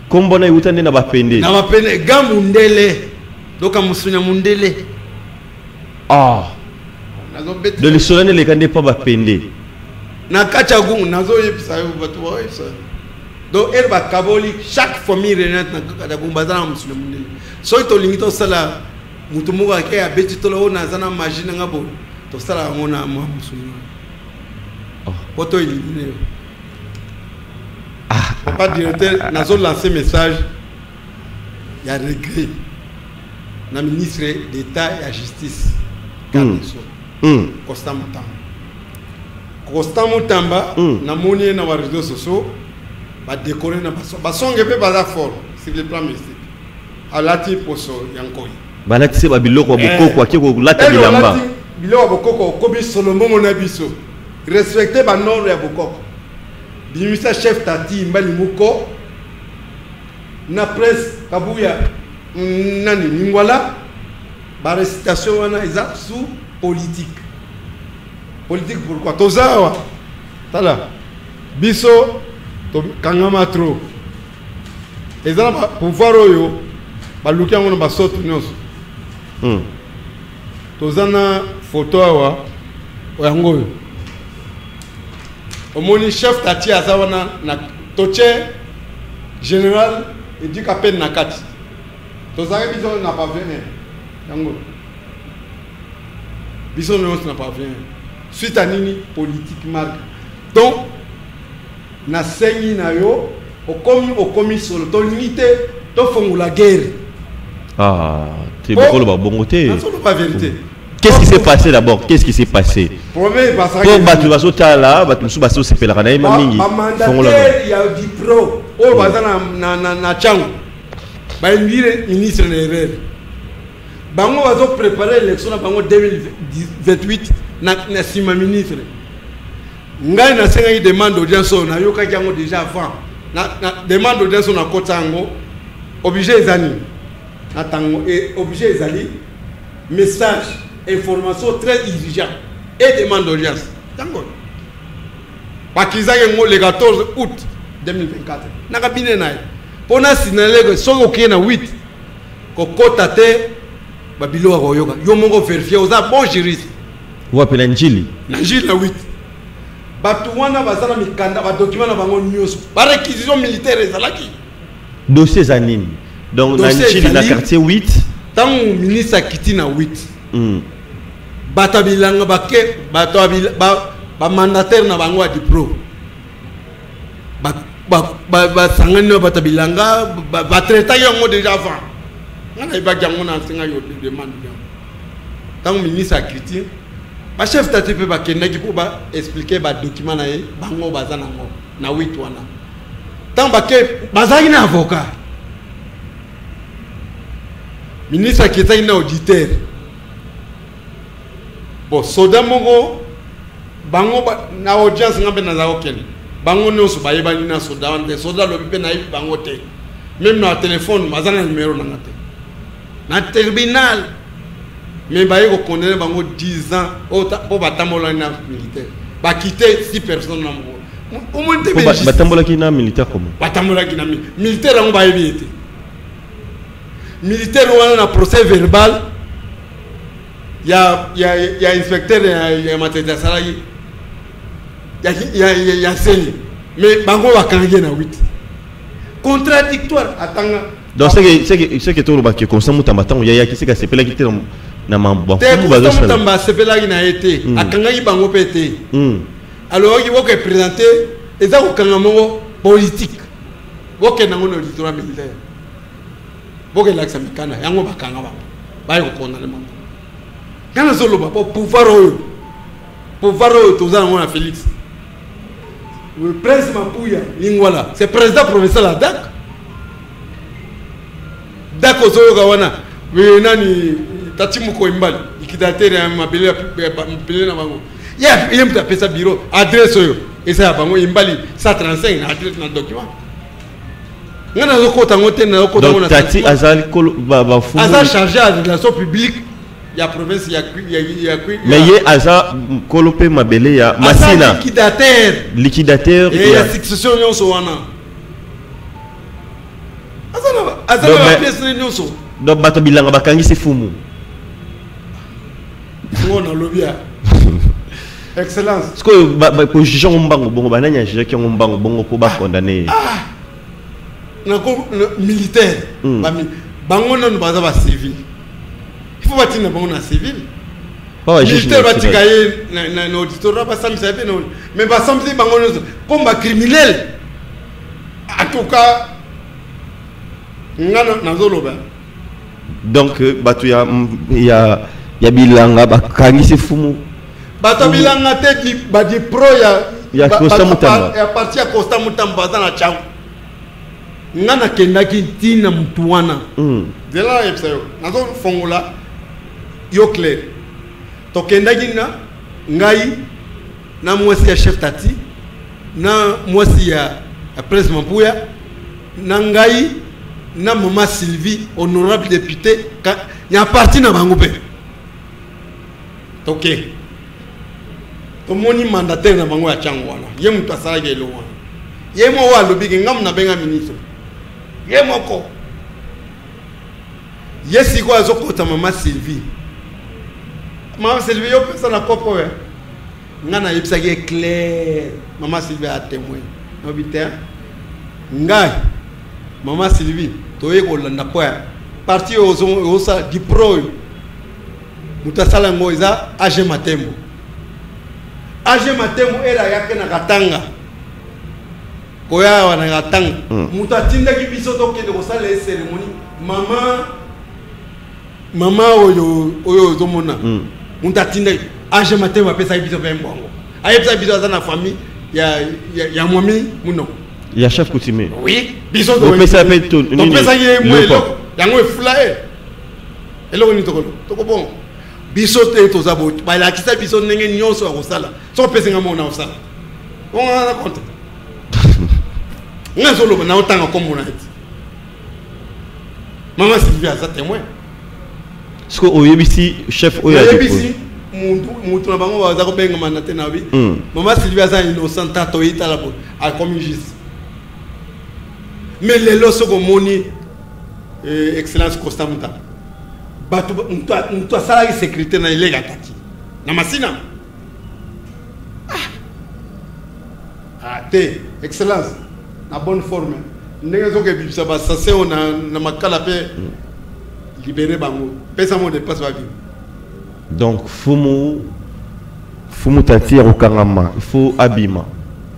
Kombo na euta nde na bapende. Na bapende ga mundele, doka musunya mundele. Ah. Nazobeta. De lisolo nde eleka nde mpa bapende. Na kati ya Gungu, nazoyebisa yo, bato baoyebisa yo. Donc ere bakaboli chaque famille renate na kati ya Gungu baza na mosuni mondele. Soki tolingi tosala moto moko ake abeti tolo oyo naza na magie na nga boye, tosala yango na mwa mosuni wana po to élimine yo. Papa directeur, nazo lancer message ya regret na ministre d'État ya justice, Cardoso, Constant Mutamba. Constant Mutamba, namoni ye na ba réseaux sociaux badécorer na basonge mpe baza fort sur le plan mystique, alati poso ya nkoi. Balatisi babiloko ya bokoko, ake kolata Elo bilamba. Alati biloko ya bokoko, okomi solombongo na biso. Respecte banorme ya bokoko. Bimisa chef tati mbali moko na prince Kabuya, nani Lingwala. Barécitation wana eza sous politique. Politique pourquoi? Toza awa, tala biso tokangama trop, eza na pouvoir oyo baluki yango na basoto nyonso. Toza na photo awa, yango oyo omoni chef tati aza wana na totie général Edika pene na kati. Tozalaki biso na pavillon 1, yango biso nyonso na pavillon 1. Suite à nini? Politique marque. Donc nasengi na yo, okomi solo, tolingi te tofongola guerre. Ah, te, bokoloba bongo te. Nazoloba vérité. Qu'est-ce qui s'est passé d'abord? Qu'est-ce qui s'est passé? Problème Po bato bazotala, bato mosusu bazosepelaka na ye ma mingi. Fongola. Bamandataire ya dipro oyo baza na Tshangu bayindire ministre na erreur. Bango bazoprépare élection na bango 2028 na nsima ministre. Ngai nasengaki demande d'audience oyo nayokaki yango déjà avant na demande d'audience oyo nakota yango. Objet eza nini na ntango? Objet ezali message, information très urgent et demande d'audience. Ntango bakizaki yango le 14 août 2024 na cabinet na ye mpo na signaler ke soki okei na 8 kokota te, babiloko ya koyoka yo moko vérifie, oza bon juriste. Wapi, na Njili? Na Njili na 8. Bato wana baza na mikanda, badocument na bango nyonso, baréquisition militaire ezalaki. Dossier eza nini donc na Dossier Njili na ezali- quartier 8? Ntango ministre akiti na 8, bato ya bilanga bake, bato ya bamandataire na bango ya dipro basangani na bato ya bilanga, batraitaki yango déjà avant. Nga nayebaki yango, na nsengaki yo demande yango. Ntango ministre akiti, bachef tati mpe bakendaki mpo baexpliquer badocument na ye bango baza nango na 8 wana. Ntango bake, bazalaki na avocat. Ministre akitaki na auditeur. Bon, soda moko bango na audience, nga mpe naza kokende, bango nyonso bayebani na soda wana te. Soda alobi mpe nayebi bango te, même na telefone baza na numero nanga te na tribunal. Mais baye kokondamner bango 10 ans mpo batambolaki na militaire, bakite 6 personnes na moko. Omoni te? Po batambolaki na militaire comment? Batambolaki na militaire yango, bayebi ye te militaire wana. Na procès verbal ya inspecteur ya Matete asalaki ya seni, mais bango bakangaki ye na 8, contradictoire atanga. Donc c'est que tolobaki Constant Mutamba, ntango yayaki, seke asepelaki te na te. mabafumu Constant bazosala. Mutamba asepelaki na ye te, akangaki bango mpe te. Alobaki boke présente, eza kokanga moko politique, bokende yango na auditorat militaire, bokelakisa mikanda yango. Bakanga bango, baye kokondamner bango. Nga nazoloba po pouvoir oyo toza nango na Félix. Le prince Mapuya Lingwala, c'est président provincial ya DAC. DAC ozoyoka wana we nani Tati Moko Imbali liquidateur ya mabele ya mabele na bango. Ye ye moto apesa bureau adresse oyo eza ya bango Imbali 135 na adresse na document. Nga nazokota yango te, nazokota yango Donc na Tati sentiment. azali kolo ba bafumu. Aza chargé ya relation publique ya province ya ya ya Mais ye aza kolo pe mabele ya Masina. Aza liquidateur. Liquidateur ya, ya succession nyonso wana. Aza na aza na ba pièces nyonso. Donc bato bilanga bakangisi fumu. Ngo na lobi ya. Excellence. Sikoyo ba ko juger ngo mbango bongo banani ya juger ngo mbango bongo po ba condamner. Ah. Na ko militaire. Ba bango nanu baza ba civil. Il faut batinda bango na civil. Militaire batika ye na na auditorat basambisa ye pe na mais basambisi bango nyonso comme ba criminel. En tout cas nga nazoloba. Donc bato ya ya ya bilanga bakangisi fumu. Bato ya bilanga te ba di pro ya ya Costa Mutamba. Ya parti ya Costa Mutamba baza na Tshangu. Nga nakendaki ntina mutu wana. Nzela nayebisa yo, nazofongola yo clair. Tokendaki na ngai na mwasi ya chef Tati, na mwasi ya Prince Mampuya, na ngai na mama Sylvie honorable député ya parti na bango pe. Toke. Tomoni mandataire na bango ya Tshangu wana. Ye mutu asalaki eloko wana. Ye moko alobi ke ngamu nabenga ministre. Ye moko. Ye sikoyo azokota mama Sylvie. Mama Sylvie yo pesa na kopo oyo. Nga nayebisaki ye clair. Mama Sylvie a témoin. Nabi te. Ngai mama Sylvie toye kolanda po ya parti oyo osala dipro oyo. Moto asala yango eza AG Matembo. AG Matembo era yake na Katanga. Koya awa na Katanga. Moto atindaki biso tokende kosala ye cérémonie. Mama, mama oyo, oyo ozomona. Moto atindaki AG Matembo apesaki biso pe mbongo. Ayebisaki biso aza na famille ya, ya, ya mwami Munoko. Ya chef coutumier. Oui, biso Topesa pe to, nini? Topesaki ye mwa Leopold. eloko. Yango efula ye. Eloko nini tokolo? Tokobongo. Biso te toza bo, balakisa biso ndenge nyonso ya kosala. Soki opesi nga mona osala. Bongo na compte. Nga zoloba na otanga kombo na eti. Maman Sylvie aza témoin. Siko oyebisi chef oyo ya Oyebisi mutu, mutu na bango baza kobenga na te na bi. Maman Sylvie aza innocent tato itala bo akomi juste. Mais lelo soko moni excellence Costa Mutamba. Bato mutu mutu asalaki sécurité na ilega tati. Na Masina. Ah te excellence na bonne forme. Ndenge soki ebimisa ba assassin oyo na makala pe libérer bango. Pesa mot de passe ba vivre. Donc fumu fumu tati ya kokangama, il faut abima.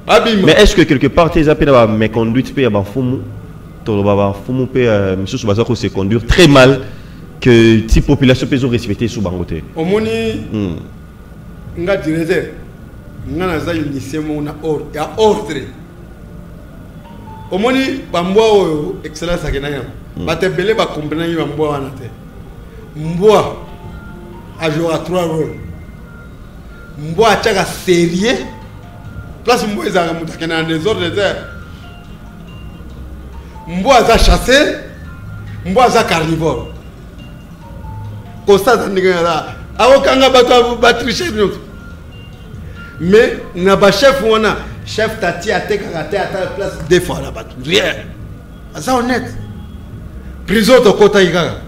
Abima. Mais est-ce que quelque part tes appels ba méconduite pe ya ba fumu to ba ba fumu pe misusu baza ko se conduire très mal que ti population pe zo respecter sous bango te. Omoni nga directeur nga naza initié mo na ordre ya ordre. Omoni ba mbwa oyo excellence akendaki yango. Bato ebele ba comprendre ba mbwa wana te. Mbwa a joué à 3 rôles. Mbwa atiaka sérieux. Place mbwa ezalaka moto akendaka na désordre te. Mbwa aza chassé, mbwa aza carnivore. Kosa aza ndenge aza. Akokanga bato ya ba tricher nyonso. Mais na ba chef wana, chef Tati atekaka te ata place deux fois na bato. Rien. Aza honnête. Prison tokotaki kaka.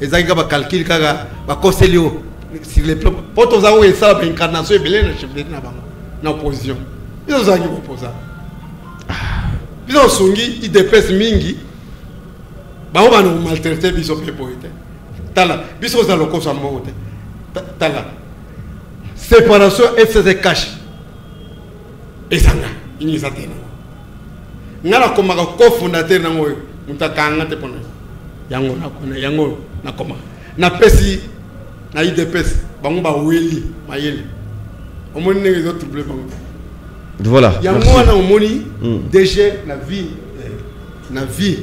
Ezalaki kaka ba calcul kaka, ba koseli yo. Sur les plans. Po toza oyo esala ba incarnation ebele na chef d'État na bango. Na opposition. Biso tozalaki koposa. Biso tosungi IDPS mingi. Bango bana ko maltraiter biso pe boye te. Tala, biso oza lokoso ya mbongo te. Tala. Séparation FCC cash. Ezanga, inisa te nango. Nga na komaka cofondateur nango oyo, moto akanga te pona. Yango na kona, yango na koma. Na pesi na IDPS, bango ba weli mayele. Omoni ndenge ezo troubler bango. Voilà. Yango wana omoni DG na vie, na vie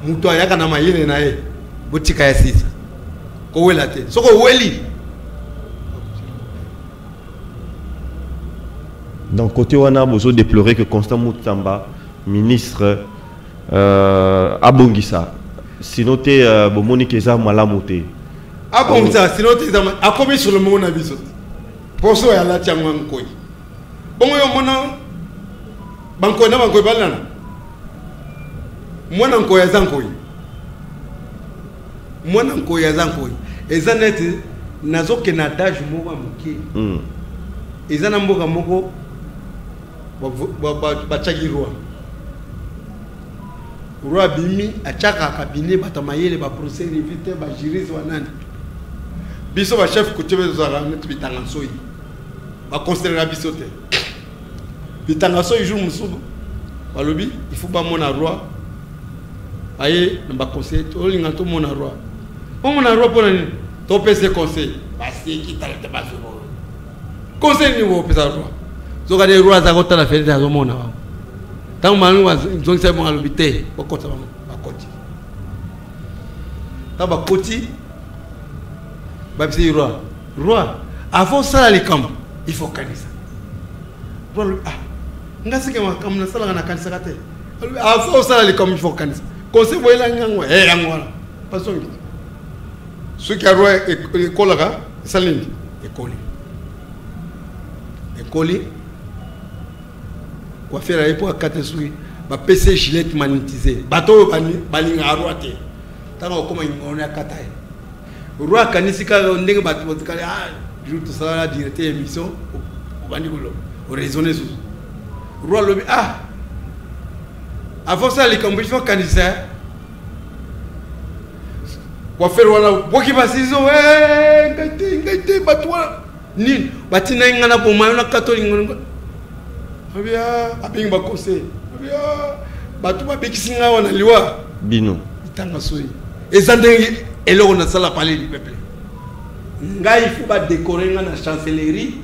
moto ayaka na mayele na ye, botika ya sisa kowela te, soki oweli. Donc côté wana bozo déplorer que Constant Mutamba ministre abongisa, sinon te bomoni ke eza malamu te. Abongisa sinon te akomi sur le monde na biso poso ya lati yango nkoi bongo yo mona bankoi na bankoi balana mwana nkoi aza nkoi, mwana nkoi aza nkoi. Eza neti nazokende adage moko ya moke, eza na mboka moko batiaki roi, roi abimi atiaka cabinet bato ya mayele, baprocès revue, bajuriste, banani. Biso bachef coutumier tozalaka neti bitanga nsoi, baconsidéraka biso te bitanga nsoi. Jour mosusu balobi il faut bamona roi, aye na baconseil, tolinga tomona roi. Omona roi mpona nini? Topesa conseil. Baseki, tala te, bazwi conseil nini bopesa roi? Zoka de roi aza kotala fenêtre, azomona bango. Ntango bango bazongisa bango, alobi te, bokota. Bango bakoti. Ntango bakoti, babisi roi: roi, avant osala likambo, il faut kanisa. Roi alobi: ah, nga sike makambo nasalaka nakanisaka te. Alobi: avant osala likambo, il faut kanisa. Conseil boyelaki yango, yango wana bazongi. Soki ya roi ekolaka, esali nini? Ekoli, ekoli. Coiffeur aye mpo akate soki, bapesi ye Gillette magnétisé. Bato oyo balingaka roi te, ntango akokoma ngono ya kata ye, roi akanisi kaka ndenge bato batikali. Ah, jour tosalala directeur émission, obandi koloba, oraisonne susu. Roi alobi: ah, avant osala likambo, il faut akanisa. Coiffeur wana boki basizo: ngai te, ngai te, bato wana nini batindaki ngai na boma yo na katoli. Abia abengi baconseil, abia bato babekisi ngai wana liwa. Bino. Bitanga soyi eza ndenge eloko nasala palais du peuple. Ngai faut badécorer ngai na chancellerie,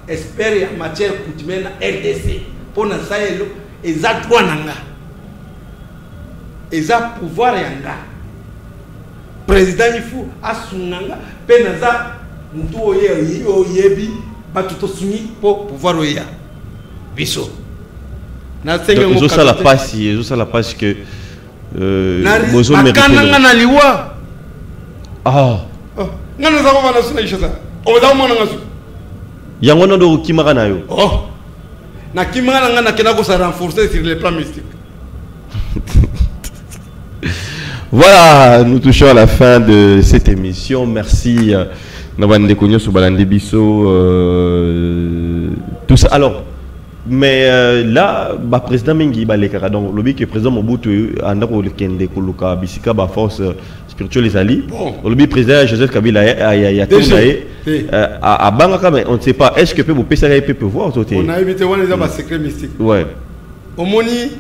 expert ya matière coutumière na RDC, mpo nasala elo. Eza droit na nga, eza pouvoir ya nga. Président il faut asunga nga mpe naza motu oyo oyebi bato tosungi mpo pouvoir oyo ya biso. Ezosala pasi, ezosala pasi que bakana nga na liwa. Ah. Nga naza kovanda so na Kinshasa, oza komona nga suki. Yango wana nde okimaka na yo? Oh, nakimaka na nga, nakenda kosa renforcer sur le plan mystique. Voilà, nous touchons à la fin de cette émission. Merci na bandeko nyonso balandi biso, tout ça. Alors, mais là, ba président mingi balekaka. Donc lobi que président Mobutu anda kokende koluka bisika ba force spirituelle ezali. Bon. Lobi président Joseph Kabila ya DG, tuna ye te. Abangaka, mais on ne sait pas, est-ce que mpe bopesaka ye mpe pouvoir to te? Onayebi te, wana eza basecret mystique. Omoni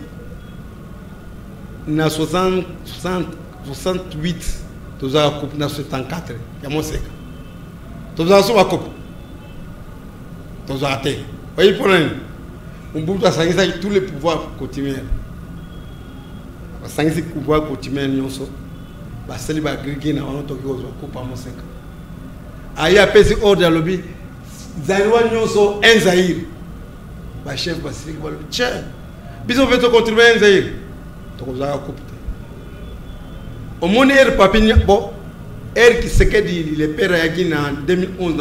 na 60, 60, 68 tozalaka coupe, na 74 ya moseka tozalaka so bakope, tozalaka te. Oyebi mpona nini? Mobutu asangisaki tous les pouvoirs coutumiers, basangisi pouvoir coutumier nyonso, basali bagrigi na bango, toki kozwa coupe ya moseka. Aye apesi ordre, alobi zaïrois nyonso un Zaïre. Bachef basiliki, balobi: tien, biso mpe tocontribue un Zaïre, tokozwaka coupe te. Omoni ere papi bon, ere Tshisekedi le père ayaki na 2011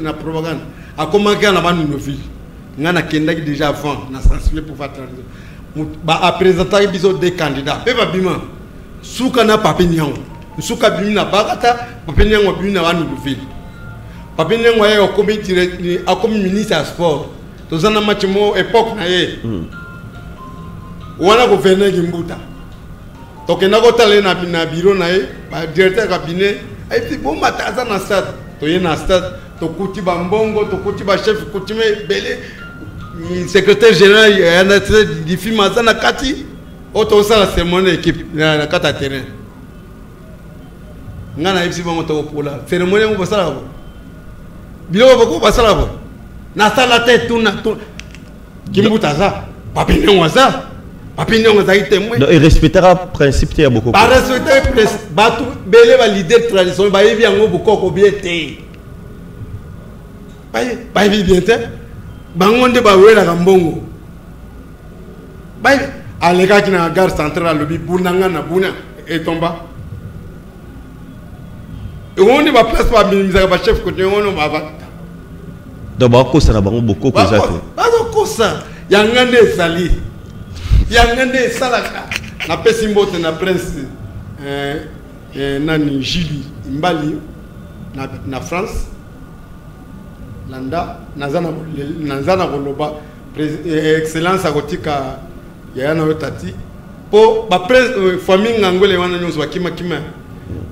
na propagande, akomaki kaka na Bandundu-ville. Ngai nakendaki déjà avant na sensible pouvoir transition, baaprésentaki biso deux candidats mpe babima suka na papi Niango. Nsuka abimi na Bagata, papi Niango abimi na Bandundu-ville. Papi Niango aye akomi akomi ministre ya sport. Toza na match mo époque na ye wana, gouverneur Kimbuta, tokenda kotala ye na bureau na ye, badirecteur ya cabinet ayebi bomata, aza na stade. Toye na stade, tokuti bambongo, tokuti bachef coutumier ebele, secrétaire général ya difim aza na kati. Oyo tokosala cérémonie équipe na kati ya terrain, ngai nayebisi bango: tokopola cérémonie yango, basalaka bo biloko boko basalaka bo. Nasala te tuna tuna. Kimbuta aza, Papi Ndongo aza. Papi Ndongo azalaki témoin. Donc erespectaka principe te ya bokoko. Barespecte bato bele, baleader traditionnel bayebi yango bokoko bien te. Bayebi bien te. Bango nde bawelaka mbongo. Bayebi alekaki na gare centrale, alobi bunanga na buna etomba. Yango nde baplace bamimisaka bachef kote yango bava. Donc bakosa na bango, bokoko eza te. Bazokosa. Yanga nde ezali, yanga nde esalaka. Napesi mbote na prince nani Jili Mbali na France. Landa naza na koloba excellence akotika yaya na yo tati mpo baprince famille Ngangwele wana nyonso bakimakima.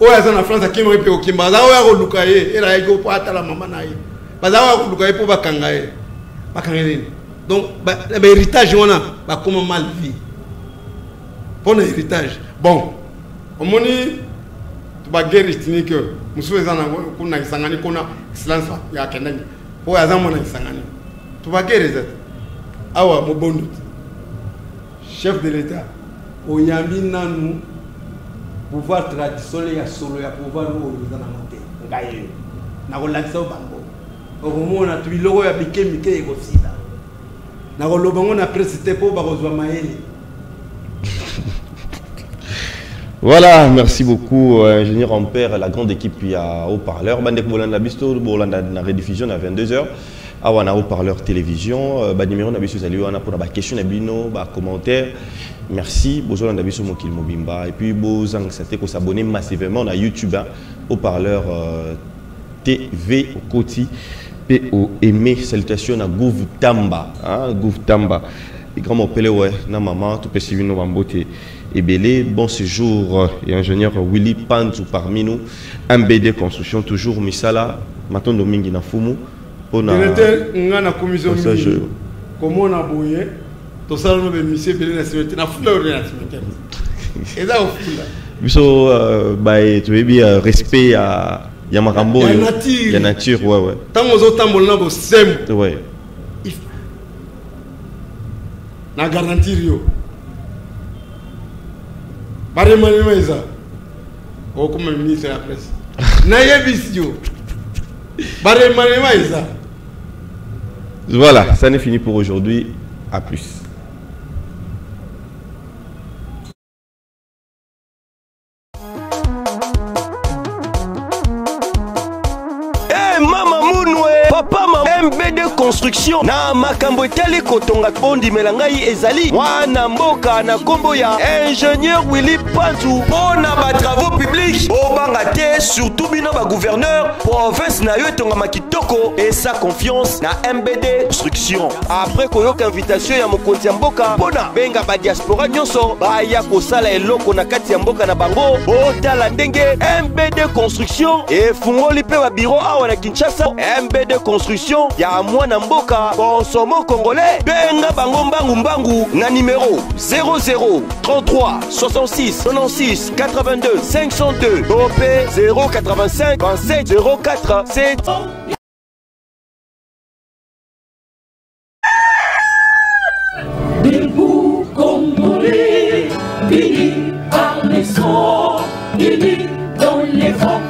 Oyo aza na France akimaki mpe kokimba, aza oyo akoluka ye ela ayaki mpo atala mama na ye, baza oyo akoluka ye mpo bakanga ye, bakanga ye nini. Donc bahéritage wana bakoma mal vie mpo na héritage. Bon, omoni baguerre ethnique mosusu eza nango kuna Kisangani, kuna excellence akendaki mpo aza mwana Kisangani. To baguerre eza te awa. Mobondo te, chef de l'État oyambi nanu pouvoir traditionnel ya solo ya pouvoir oyo eza nango te. Ngai oyo nakolakisa yo bango, okomona to biloko ya mike mike ekosila. Nakoloba ngo na presse te mpo bakozwa mayele. Voilà, merci beaucoup, ingénieur Ampère, la grande équipe, il y a haut-parleur. Bande Bolanda Bisto, Bolanda na rediffusion à 22h. Awa na haut-parleur télévision, ba numéro na biso zali wana pour ba question na bino, ba commentaire. Merci, bozolanda biso mokili mobimba et puis bozang sate ko s'abonner massivement na YouTube, hein, haut-parleur TV okoti pe o aimer. Salutations na Gouv Tamba, hein, Gouv Tamba. Et grand mopele ouais na maman tout pesi bino bambote ebele. Bon séjour et ingénieur Willy Panzu parmi nous, MBD construction toujours misala matondo mingi na fumu pona Directeur, nga na commission Passage. mingi komona boye tosala no bemisie ebele na cimetière, na fula oyo na cimetière eza kofula. Biso ba toyebi respect ya makambo Ya oyo. Nature. Ya nature, ouais. Ntango ozotambola na bosembo, na garantir yo baremaniement eza, okoma ministre ya presse. Nayebisi yo baremaniement eza. Voilà, ça n'est fini pour aujourd'hui. À plus. Hey, mama Munwe, papa mama MBD construction na makambo etali kotonga, bondimela ngai ezali mwana mboka na nkombo ya ingénieur Willy Panzu mpo na batravaux publics. Bobanga te, surtout bino bagouverneur, province na yo etongama kitoko esa confiance na MBD construction. Après koyoka invitation ya mokonzi ya mboka mpona benga badiaspora nyonso baya kosala eloko na kati ya mboka na bango, botala ndenge MBD construction efungoli mpe babiro awa na Kinshasa. MBD construction ya mwana mboka, consomo congolais. Benga bango mbangu mbangu na numero 00 33 66 96 82 502 to mpe 085 27 04 7. Debout Congolais, unis par les sorts, unis dans les rangs.